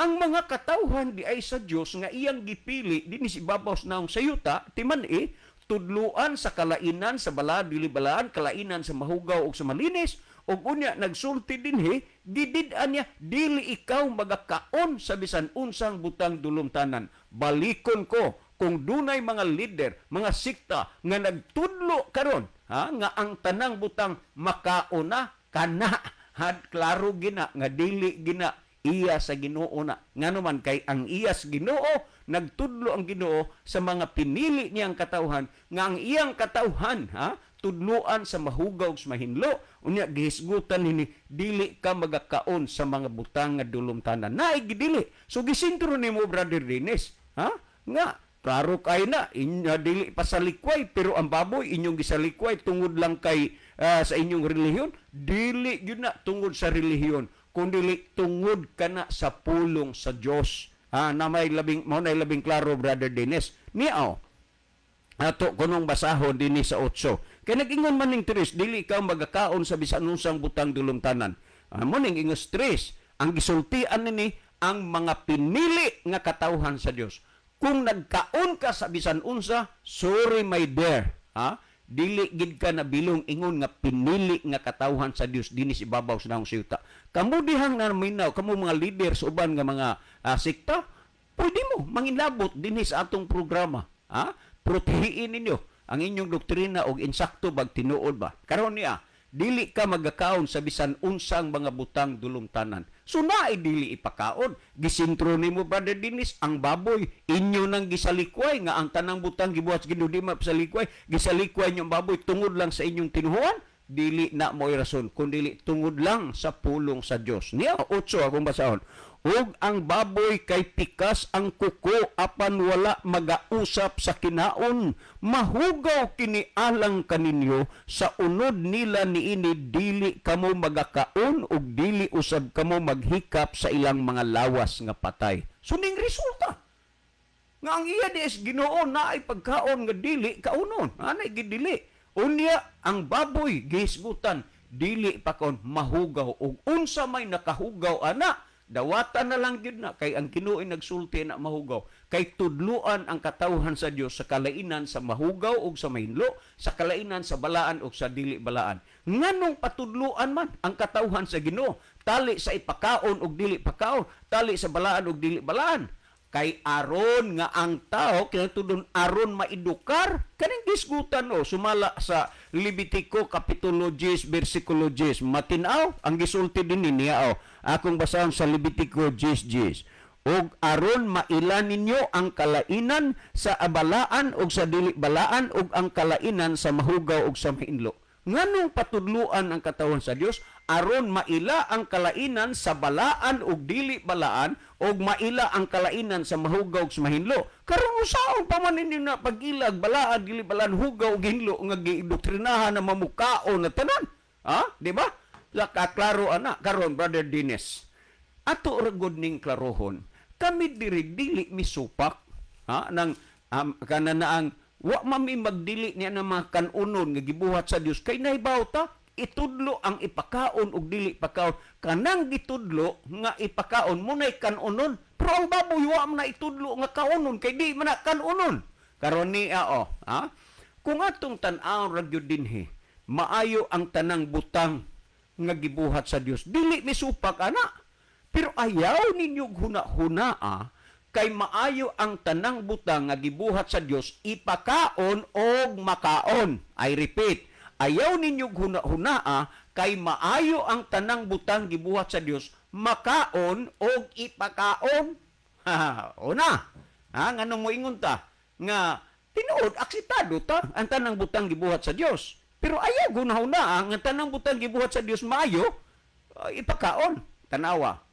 Ang mga katawhan di ay sa Dios nga iyang gipili dinhi sa ibabaw sa naong sayuta, timan-i tudluan sa kalainan sa balaan dili balaan, kalainan sa mahugaw ug sa malinis, ug unya nagsulti dinhi, gidid-an niya dili ikaw magakaon sa bisan unsang butang dulumtanan. Balikon ko kung dunay mga leader, mga sikta nga nagtudlo karon, ha, nga ang tanang butang makaon na kana, had klaro gina nga dili gina iya sa Ginoo na. Ngano man kay ang iya sa Ginoo, nagtudlo ang Ginoo sa mga pinili niyang katawhan nga ang iyang katawhan, ha, tudluan sa mahugaw sa mahinlo. Unya gihisgutan nini dili ka magakaon sa mga butang nga dulumtanan. Naay gidili. So gisintro nimo, Brother Dennis, ha, nga klaro kay na inyo dili pa sa likway, pero ang baboy inyong gisalikway tungod lang kay sa inyong relihiyon. Dili gyud na tungod sa relihiyon, kundi tungod kana sa pulong sa Dios. Ha, na may labing mao na labing klaro, Brother Dennis. Niaw ato kunong basahon dinhi sa 8. Kay nag-ingon man ning 3, dili ikaw magakaon sa bisan unsang butang dulumtanan. Mo ning ingos 3, ang gisultian nini ang mga pinili nga katawhan sa Dios. Kung nagkaon ka sa bisan unsa, sorry my dear, ha? Dili gid ka nabilong ingon nga pinili nga katawhan sa Dios dinhi sa ibabaw sa naong siyuta. Kamo dihang naminaw, kamo mga leader sa uban nga mga sekta, pwede mo manginlabot dinhi sa atong programa, ha? Protehiin ninyo ang inyong doktrina og insakto bag tinuod ba. Karon niya Dili ka magakaon sa bisan unsang mga butang dulumtanan. So naay dili ipakaon. Gisintro nimo, Brother Dennis, ang baboy inyo nang gisalikway nga ang tanang butang gibuhat sa Ginoo di mapasalikway. Gisalikway niyo ang baboy tungod lang sa inyong tinuhuan. Dili na mo'y rason kun dili tungod lang sa pulong sa Dios. Niya 8 akong basahon. Ug ang baboy kay pikas ang kuko apan wala magausap sa kinaon. Mahugaw kini alang kaninyo sa unod nila niini dili kamo magakaon ug dili usab kamo maghikap sa ilang mga lawas nga patay. So ning resulta nga ang iya di is Ginoo naay pagkaon nga dili kaunon. Anay gidili. Unya ang baboy gihisgutan dili pakaon, mahugaw, ug unsa may nakahugaw ana dawatan na lang gyud na kay ang Ginoo nagsulti na mahugaw. Kay tudluan ang katawhan sa Dios sa kalainan sa mahugaw ug sa mahinlo, sa kalainan sa balaan ug sa dili balaan. Nganong patudluan man ang katawhan sa Ginoo tali sa ipakaon ug dili pakaon, tali sa balaan ug dili balaan? Kay aron nga ang tao kinatudon aron maedukar kaning gisgutan o sumala sa Levitico kapitulo 10 bersikulo 10. Matinaw ang gisulti dinhi niya o akong basahon sa Levitico 10:10. Ug aron maila ninyo ang kalainan sa abalaan ug sa dili balaan ug ang kalainan sa mahugaw ug sa mahinlo. Nganong patudluan ang katawan sa Dios? Aron maila ang kalainan sa balaan ug dili balaan ug maila ang kalainan sa mahugaw ug sa mahinlo. Karon usaon pa man ninyo na pag-ilag balaan, dili balaan, hugaw ug hinlo nga giindoktrinahan na mamukaon na tanan? Ha? Di ba? Lakaklaro ana karon, Brother Dennis. Ato ra gud ning klarohon. Kami diri dili misupak, ha, nang kana na ang wa mami magdili niya ng mga kanunon nga gibuhat sa Dios kay nahibaw ta itudlo ang ipakaon ug dili pakaon. Kanang gitudlo nga ipakaon munay kanunon, pero ang baboy wa man na itudlo nga kaunon kay di man na kanunon. Karon niya o, ha? Kung atong tan-awon ra gyud dinhi, maayo ang tanang butang nga gibuhat sa Dios, dili misupak ana. Pero ayaw ninyo huna-hunaa kay maayo ang tanang butang nga gibuhat sa Dios ipakaon og makaon. I repeat, ayaw ninyo huna-hunaa kay maayo ang tanang butang gibuhat sa Dios makaon og ipakaon. Una, ha, nganong moingon ta nga tinuod akseptado ta ang tanang butang gibuhat sa Dios. Pero ayaw huna-hunaa nga tanang butang gibuhat sa Dios maayo ipakaon. Tanawa,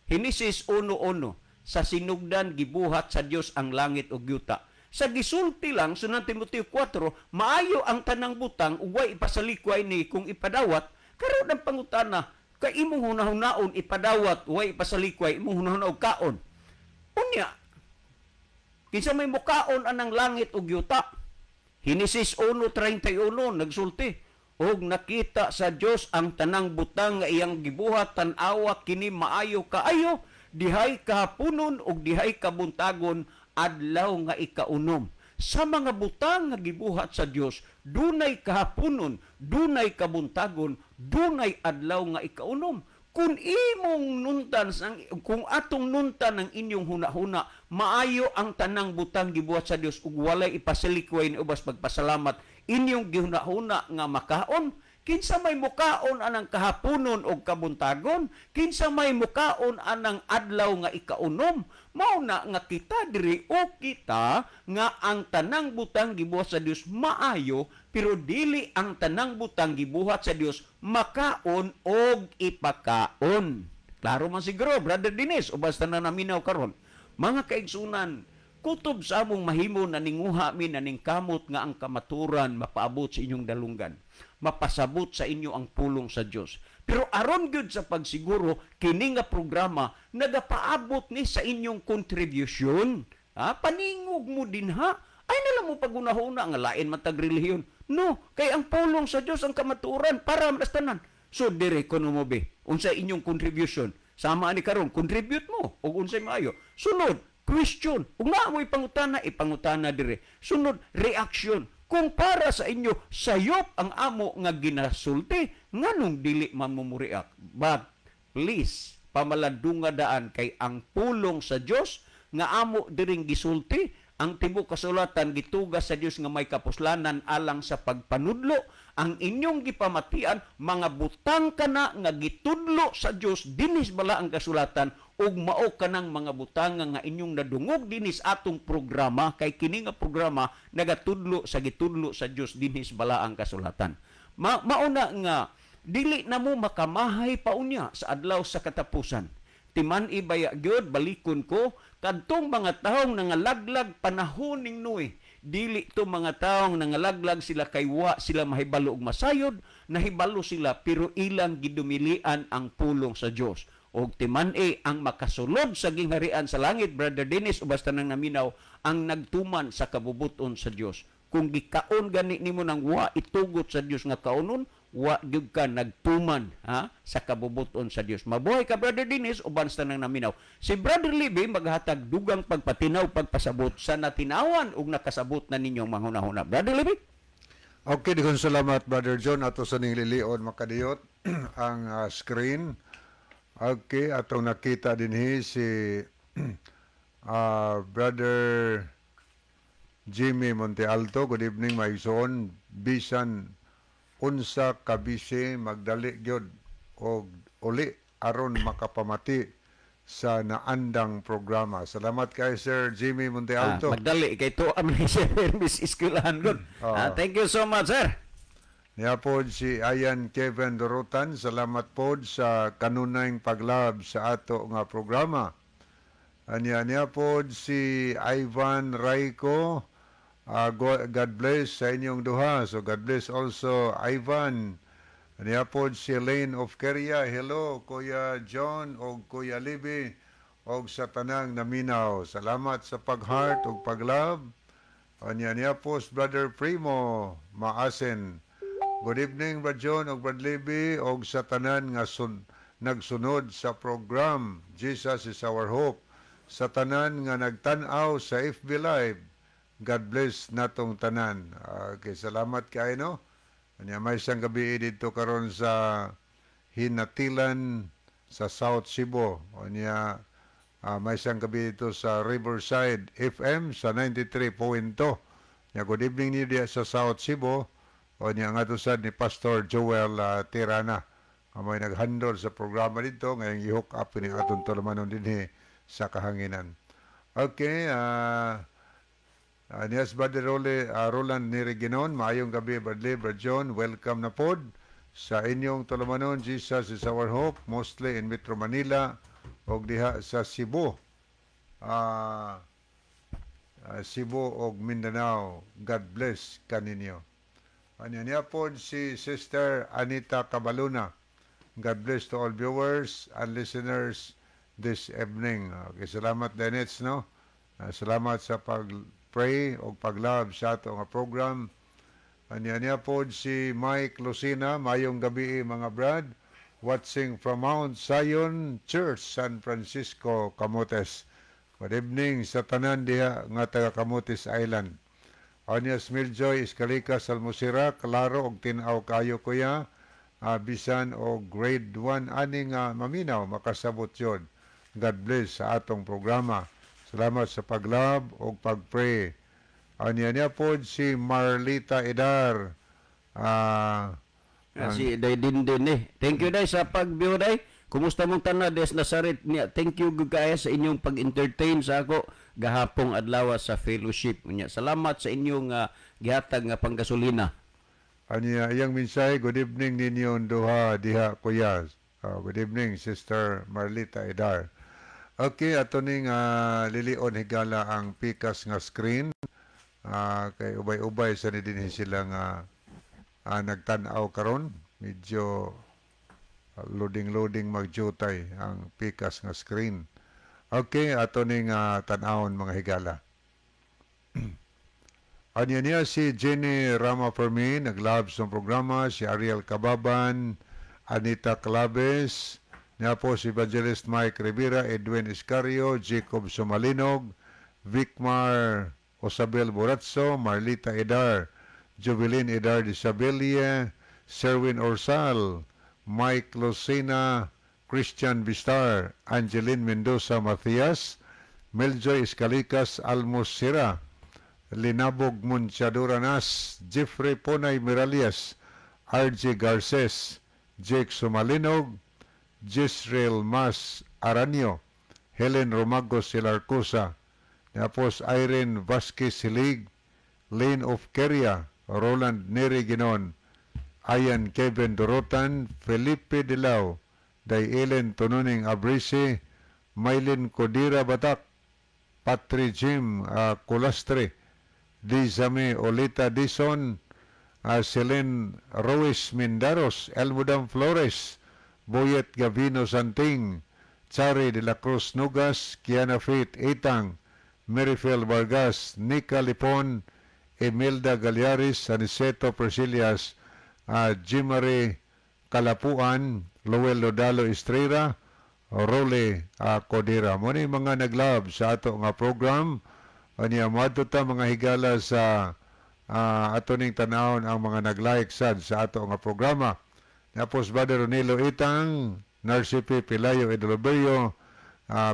Henesis 1:1, sa sinugdan gibuhat sa Dios ang langit ug yuta. Sa gisulti lang sa Timoteo 4, maayo ang tanang butang ug way ipasalikway ni kung ipadawat. Karon ang pangutana, kay imong hunahunaon ipadawat, way ipasalikway imong hunahuna og kaon. Unya, kinsa may mukaon anang langit ug yuta? Henesis 1:31 nagsulti, og nakita sa Dios ang tanang butang nga iyang gibuhat, tan-awa kini maayo kaayo, dihay kahaponon ug dihay kabuntagon, adlaw nga ikaunom. Sa mga butang nga gibuhat sa Dios, dunay kahaponon, dunay kabuntagon, dunay adlaw nga ikaunom. Kung imong nuntan kung atong nuntan ang inyong huna-huna, maayo ang tanang butang gibuhat sa Dios ug walay ipasalikway ni ubas pagpasalamat, inyong gihuna-huna nga makaon. Kinsa may mukaon anang kahaponon og kabuntagon, kinsa may mukaon anang adlaw nga ikaunom. Mao na nga kita diri o kita nga ang tanang butang gibuhat sa Dios maayo, pero dili ang tanang butang gibuhat sa Dios makaon og ipakaon. Klaro man siguro, Brother Dennis, o basta na naminaw karon. Mga kaigsunan, kutob sa among mahimo na ninguha mi na ningkamot nga ang kamaturan mapaabot sa inyong dalunggan, mapasabot sa inyo ang pulong sa Dios. Pero aron gyud sa pagsiguro, kini nga programa nagapaabot ni sa inyong contribution. Ha? Paningog mo din ha. Ay nalang mo pagunahuna nga lain man tag relihiyon. No, kay ang pulong sa Dios ang kamatuoran para mas tanan. So dire kuno mo be, unsa inyong contribution? Sama ani karon, contribute mo og unsay maayo. Sunod, question. Ug naa mo ipangutana, ipangutana dire. Sunod, reaction. Kung para sa inyo sayop ang amo nga ginasulti, nganong dili man mo mo-react? But please, pamalandunga daan kay ang pulong sa Dios nga amo diring gisulti Ang tibuok kasulatan gituga sa Dios nga may kapuslanan alang sa pagpanudlo. Ang inyong gipamatian, mga butang kana nga gitudlo sa Dios dinhi sa balaang kasulatan, ug mao kanang mga butang nga inyong nadungog dinhi sa atong programa, kay kini nga programa nagatudlo sa gitudlo sa Dios dinhi sa balaang kasulatan. Mauna nga dili na mo makamahay pa unya sa adlaw sa katapusan. Timan ibaya gyud, balikon ko kadtong mga taong nangalaglag panahon ning Noe. Dili to mga taong nangalaglag sila kay wa sila mahibalo og masayod, nahibalo sila pero ilang gidumilian ang pulong sa Dios. Og timan-i ang makasulod sa gingharian sa langit, Brother Dennis, o basta nang naminaw, ang nagtuman sa kabubuton sa Dios. Kung gikaon gani nimo nang wa itugot sa Dios nga kaunon, wa gyud ka nagtuman, ha, sa kabubuton sa Dios. Mabuhay ka, Brother Dennis, uban sa nang naminaw. Si Brother Libby maghatag dugang pagpatinaw, pagpasabot sa natinawan ug nakasabot na ninyong manghunahuna. Brother Libby? Okay, daghang salamat, Brother John. Ato sa ning lilion makadiyot ang screen. Okay, atong nakita dinhi si Brother Jimmy Montealto. Good evening, my son. Bisan unsa kabisi, magdali gyud og uli aron makapamati sa naandang programa. Salamat kay Sir Jimmy Montealto. Magdali kay to ang ni Sir Miss Eskwelahan gud. Thank you so much, sir. Niya pod si Ayan Kevin Dorotan, salamat pod sa kanunayng paglab sa ato nga programa. Anya niya pod si Ivan Raico, God bless sa inyong duha. So God bless also, Ivan. Niya pod si Elaine of Keria, hello Kuya John og Kuya Libby og sa tanang naminaw. Salamat sa pag-heart og paglove. Anya niya po si Brother Primo Maasen. Good evening, Brad John og Brad Libby og sa tanan nga nagsunod sa program Jesus is Our Hope. Sa tanan nga nagtan-aw sa FB Live, God bless natong tanan. Okay, salamat kay, no. Anya may isang gabi dito karon sa Hinatilan sa South Cebu. Anya may isang gabi dito sa Riverside FM sa 93.2. Nya good evening niyo diya sa South Cebu. O niya nga to sad ni Pastor Joel Tirana. Nga may nag-handle sa programa dito ngayong i-hook up ni atong tulumanon dinhi sa kahanginan. Okay, yes, Brother Roland Niriginon, maayong gabi, Bradley, Brad John, welcome na pod sa inyong tulumanon, Jesus is Our Hope, mostly in Metro Manila og diha sa Cebu. Cebu og Mindanao. God bless kaninyo. Anya niya pod si Sister Anita Cabaluna. God bless to all viewers and listeners this evening. Okay, salamat, Dennis, no? Salamat sa pag-pray o pag-love sa ato nga program. Anya niya pod si Mike Lucina, mayong gabi mga brad, watching from Mount Zion Church, San Francisco, Camotes. Good evening sa tanan diha nga taga Camotes Island. Anya Smiljoy Escalica Salmusira, klaro og tin-aw kayo, kuya. Bisan og grade 1 ani nga maminaw makasabot yun. God bless sa atong programa. Salamat sa paglove og pagpray. Anya niya pod si Marlita Edar. Si Day Dindin eh. Thank you, Day, sa pag-view, Day. Kumusta mong tanan des Nazaret niya. Thank you gud kaayo sa inyong pag-entertain sa ako gahapong adlaw sa fellowship niya. Salamat sa inyong gihatag nga panggasolina. Anya iyang mensahe, good evening ninyo duha diha, kuya. Good evening, Sister Marlita Edar. Okay, ato ning lilion higala ang pikas nga screen. Kay ubay-ubay sa ni dinhi sila nga nagtan-aw karon. Medyo loading-loading magjutay ang pikas nga screen. Okay, ato ning tan-awon, mga higala. Anya niya si Jenny Rama Fermin, nag-love sa programa, si Ariel Kababan, Anita Claves, niya po si Evangelist Mike Rivera, Edwin Iscario, Jacob Sumalinog, Vicmar Osabel Boratso, Marlita Edar, Jubilin Edar de Sabelle, Serwin Orsal, Mike Lucena, Christian Vistar, Angeline Mendoza Matias, Meljoy Escalicas Almosira, Linabog Munchaduranas, Jeffrey Ponay Miralias, RJ Garces, Jake Sumalinog, Jisrael Mas Aranio, Helen Romago Silarcosa, tapos Irene Vasquez Silig, Lane of Keria, Roland Neri Ginon, Ayan Kevin Dorotan, Felipe Dilao, Day Ellen Tununing Abrisi, Mylene Codira Batak, Patri Jim Colastre, Dizame Olita Dison, Celine Ruiz Mindaros, Elmudam Flores, Boyet Gavino Santing, Chari de la Cruz Nugas, Kiana Faith Itang, Merifel Vargas, Nika Lipon, Imelda Galiaris, Aniceto Priscillas, Jimare Kalapuan, Lowell Lodalo Estrera, Role Codera. Mo ni mga naglab sa ato nga program. Anya moadto ta, mga higala, sa ato ning tanawon ang mga nag-like sad sa ato nga programa. Tapos Brother Ronilo Itang, Narcipe Pilayo Edoloberio,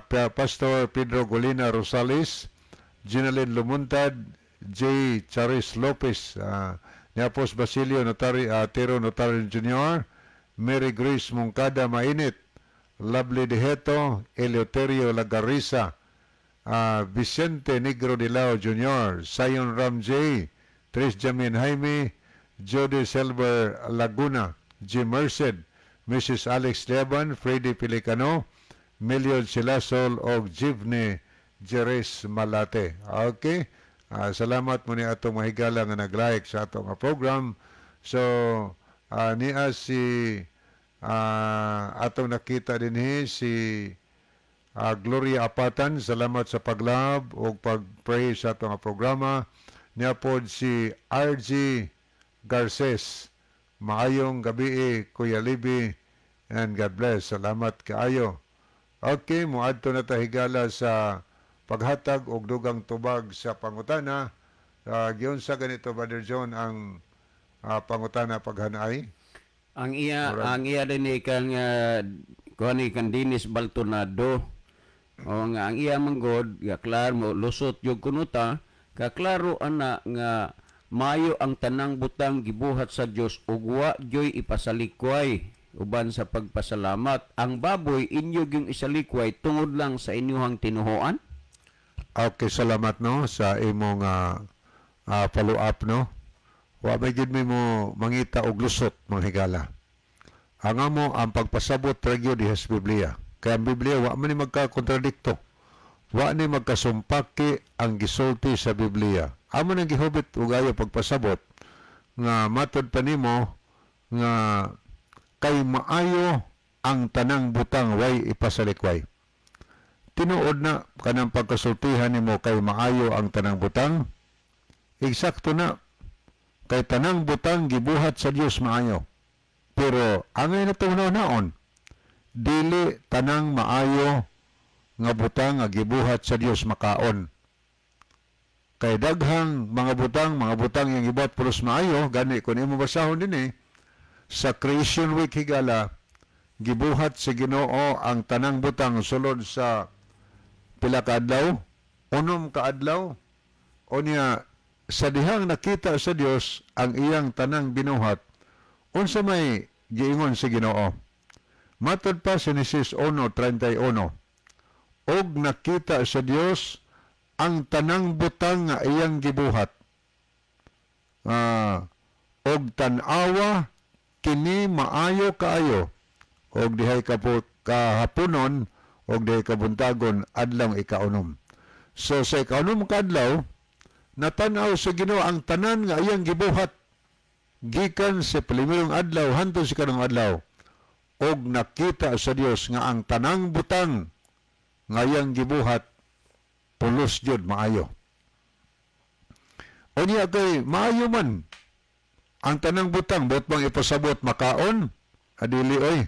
Pastor Pedro Golina Rosales, Ginalyn Lumuntad, J. Charis Lopez, Niapos Basilio Notari, Tero Notario Jr., Mary Grace Moncada Mainit, Lovely Deheto, Eleuterio Lagarriza, Vicente Negro Dilao Jr., Zion Ramjay, Tris Jamin Jaime, Jody Silver Laguna, Jim Merced, Mrs. Alex Leban, Freddy Pelicano, Meliod Silasol, og Jivne Jerez Malate. Okay? Salamat mo ni atong mahigala nga nag-like sa atong nga program. So, niya si atong nakita dinhi si Gloria Apatan, salamat sa paglab o pag-pray sa atong nga programa. Niya pod si RG Garces. Maayong gabi, Kuya Libby, and God bless. Salamat kaayo. Okay, muadto na ta, higala, sa paghatag og dugang tubag sa pangutana. Giunsa ganito, Brother John, ang pangutana paghanay? Ang iya din ni kang kuan ni kang Dennis Baltonado. O nga ang iya manggod ga klaro mo lusot yung kunuta ka klaro ana nga maayo ang tanang butang gibuhat sa Dios ug wa joy ipasalikway uban sa pagpasalamat. Ang baboy inyo gyung isalikway tungod lang sa inyuhang tinuhoan? Okay, salamat no sa imong follow up no. Wa may gid mi mo mangita og lusot, mga higala. Ang amo ang pagpasabot ra gyud diha sa Biblia. Kaya ang Biblia wa man ni magkakontradikto. Wa ni magkasumpaki ang gisulti sa Biblia. Amo nang gihubit ug ayo pagpasabot nga matod pa nimo nga kay maayo ang tanang butang, way ipasalikway. Tinuod na kanang pagkasultihan nimo, kay maayo ang tanang butang. Eksakto na. Kay tanang butang gibuhat sa Dios maayo. Pero angay na naon, dili tanang maayo nga butang nga gibuhat sa Dios makaon. Kay daghang mga butang yang gibuhat pulos maayo, gani kun imo basahon dinhi sa Creation Week, higala, gibuhat sa Ginoo ang tanang butang sulod sa pila ka adlaw? 6 ka adlaw. Unya sa dihang nakita sa Dios ang iyang tanang binuhat, unsa may giingon sa Ginoo? Matod pa sa Genesis 1:31, og nakita sa Dios ang tanang butang nga iyang gibuhat. Og tan-awa, kini maayo kaayo. Og dihay kapo kahaponon og dihay kabuntagon, adlawng ikaunom. So sa ikaunom kadlaw, natanaw sa Ginoo ang tanan nga iyang gibuhat gikan sa primerong adlaw hantod sa ikalawang adlaw, og nakita sa Dios nga ang tanang butang nga iyang gibuhat pulos jud maayo. Unya kay maayo man ang tanang butang, buot bang ipasabot makaon? Adili oy.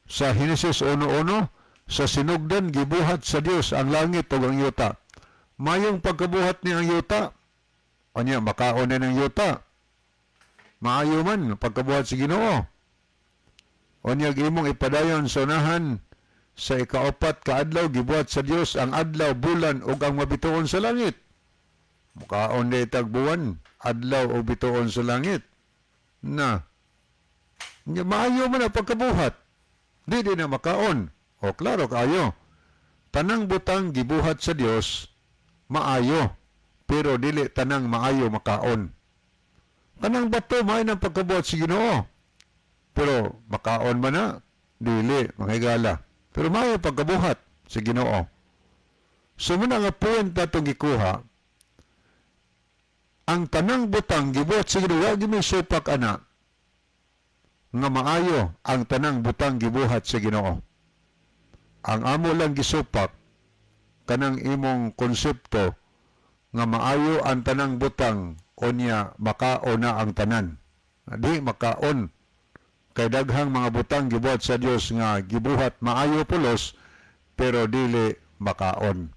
Sa Henesis 1:1, sa sinugdan gibuhat sa Dios ang langit ug ang yuta. Mayong pagkabuhat ni ang yuta. Unya makaon na ng yuta. Maayo man pagkabuhat sa Ginoo. Unya imong ipadayon sa unahan Sa ikaapat ka adlaw gibuhat sa Dios ang adlaw, bulan ug ang mabituon sa langit. Mukaon di tag buwan, adlaw o bituon sa langit. Na. Nya maayo man ang pagkabuhat. Di di na makaon. O klaro kaayo. Tanang butang gibuhat sa Dios maayo, pero dili tanang maayo makaon. Kanang bato maayo ng pagkabuhat sa Ginoo. Pero makaon man na dili, mga higala. Pero maayo pagkabuhat sa Ginoo. So muna nga point natong gikuha, ang tanang butang gibuhat sa Ginoo, wa gyud may supak ana nga maayo ang tanang butang gibuhat sa Ginoo. Ang amo lang gisupak kanang imong konsepto nga maayo ang tanang butang, unya makaon na ang tanan. Di makaon, kay daghang mga butang gibuhat sa Dios nga gibuhat maayo pulos pero dili makaon.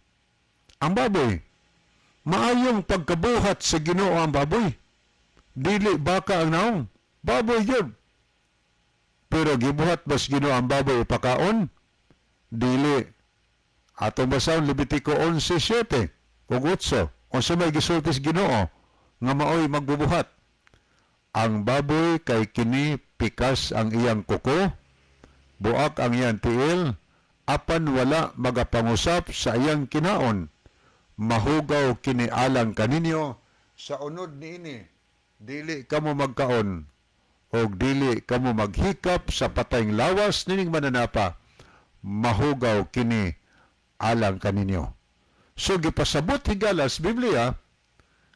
Ang baboy, maayong pagkabuhat sa Ginoo ang baboy. Dili baka ang naong, baboy yun. Pero gibuhat bas Ginoo ang baboy ipakaon? Dili. Atong basahon Levitico 11:7 ug 8. Unsa may gisulti sa Ginoo nga maoy magbubuhat? Ang baboy kay kini pikas ang iyang kuko, buak ang iyang tiil, apan wala magapangusap sa iyang kinaon. Mahugaw kini alang kaninyo sa unod niini. Dili kamo magkaon og dili kamo maghikap sa patayng lawas nining mananapa. Mahugaw kini alang kaninyo. So gipasabot higalas Biblia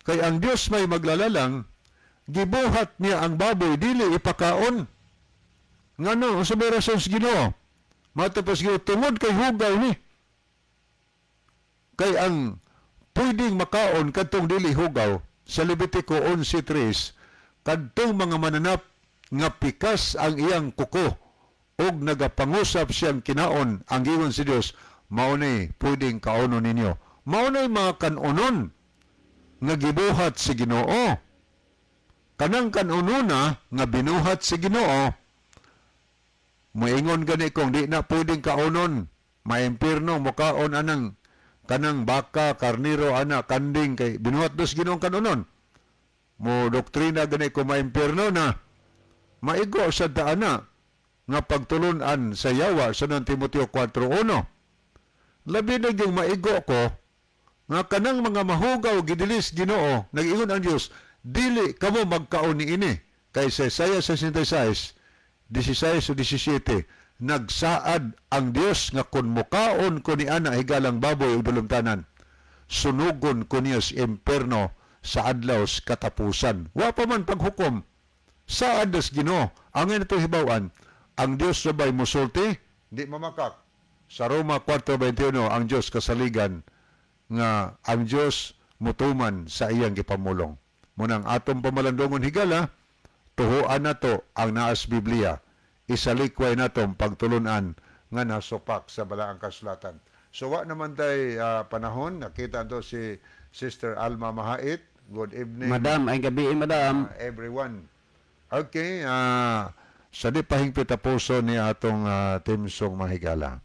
kay ang Dios may maglalalang, gibuhat niya ang baboy dili ipakaon. Ngano unsa may rason sa Ginoo? Matapos Ginoo tungod kay hugaw ni. Kay ang pwedeng makaon kadtong dili hugaw sa Levitico 11:3, kadtong mga mananap nga pikas ang iyang kuko ug nagapangusap siyang kinaon, ang giingon si Dios mao ni pwedeng kaonon ninyo. Mao nay mga kanonon nga gibuhat si Ginoo. Kanang kanunona nga binuhat si Ginoo, moingon gani kung di na pwedeng kaonon, maimpirno mokaon anang kanang baka, karniro, ana, kanding, kay binuhat dos Ginoo kanonon. Mo doktrina gani kung maimpirno na, maigo sa daana nga pagtulunan sa yawa sa 1 Timoteo 4:1. Labi na yung maigo ko nga kanang mga mahugaw gidilis Ginoo, nag-ingon ang Dios, dili kamo magkaon niini. Kay sa Isaiah 66, 16 o 17, nagsaad ang Dios nga kun mukaon ko ni ana higalang baboy ug dulumtanan, sunugon ko niya sa imperno sa adlaw sa katapusan. Wa pa man paghukom. Saad das Ginoo. Ang ito hibawan, ang Dios sabay musulti, di mamakak. Sa Roma 4:21, ang Dios kasaligan nga ang Dios mutuman sa iyang gipamulong. Munang atong pamalandungon higala, tuhuan nato ang naas Biblia. Isalikway nato ang pagtulunan nga nasupak sa balaang kasulatan. So wa naman tay panahon, nakita to si Sister Alma Mahait. Good evening. Madam, ay gabi, madam. Everyone. Okay, sa di pahingpit a puso ni atong timsong mahigala.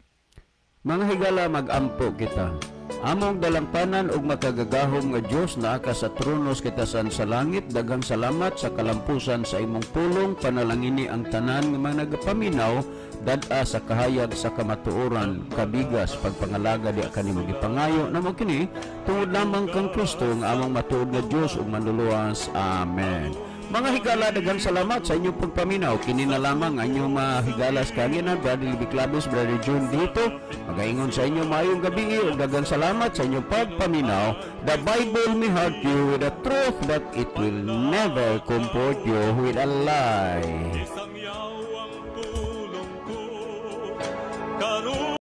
Mga higala, mag-ampo kita. Among dalampanan ug makagagahom nga Dios naa ka sa trono sa kitasan sa langit, daghang salamat sa kalampusan sa imong pulong. Panalangini ang tanan nga mga nagapaminaw, dad-a sa kahayag sa kamatuoran, kabigas pagpangalaga di kanimo gipangayo namo kini tungod lamang kang Kristo nga among matuod nga Dios ug manluluwas. Amen. Mga higala, daghang salamat sa inyong pagpaminaw. Kini na lamang ang inyong mga higala sa kanina, Brother Libby Claves, Brother June dito. Magaingon sa inyo maayong gabi ug daghang salamat sa inyong pagpaminaw. The Bible may hurt you with the truth, but it will never comfort you with a lie. Isang yawang tulong ko, karon.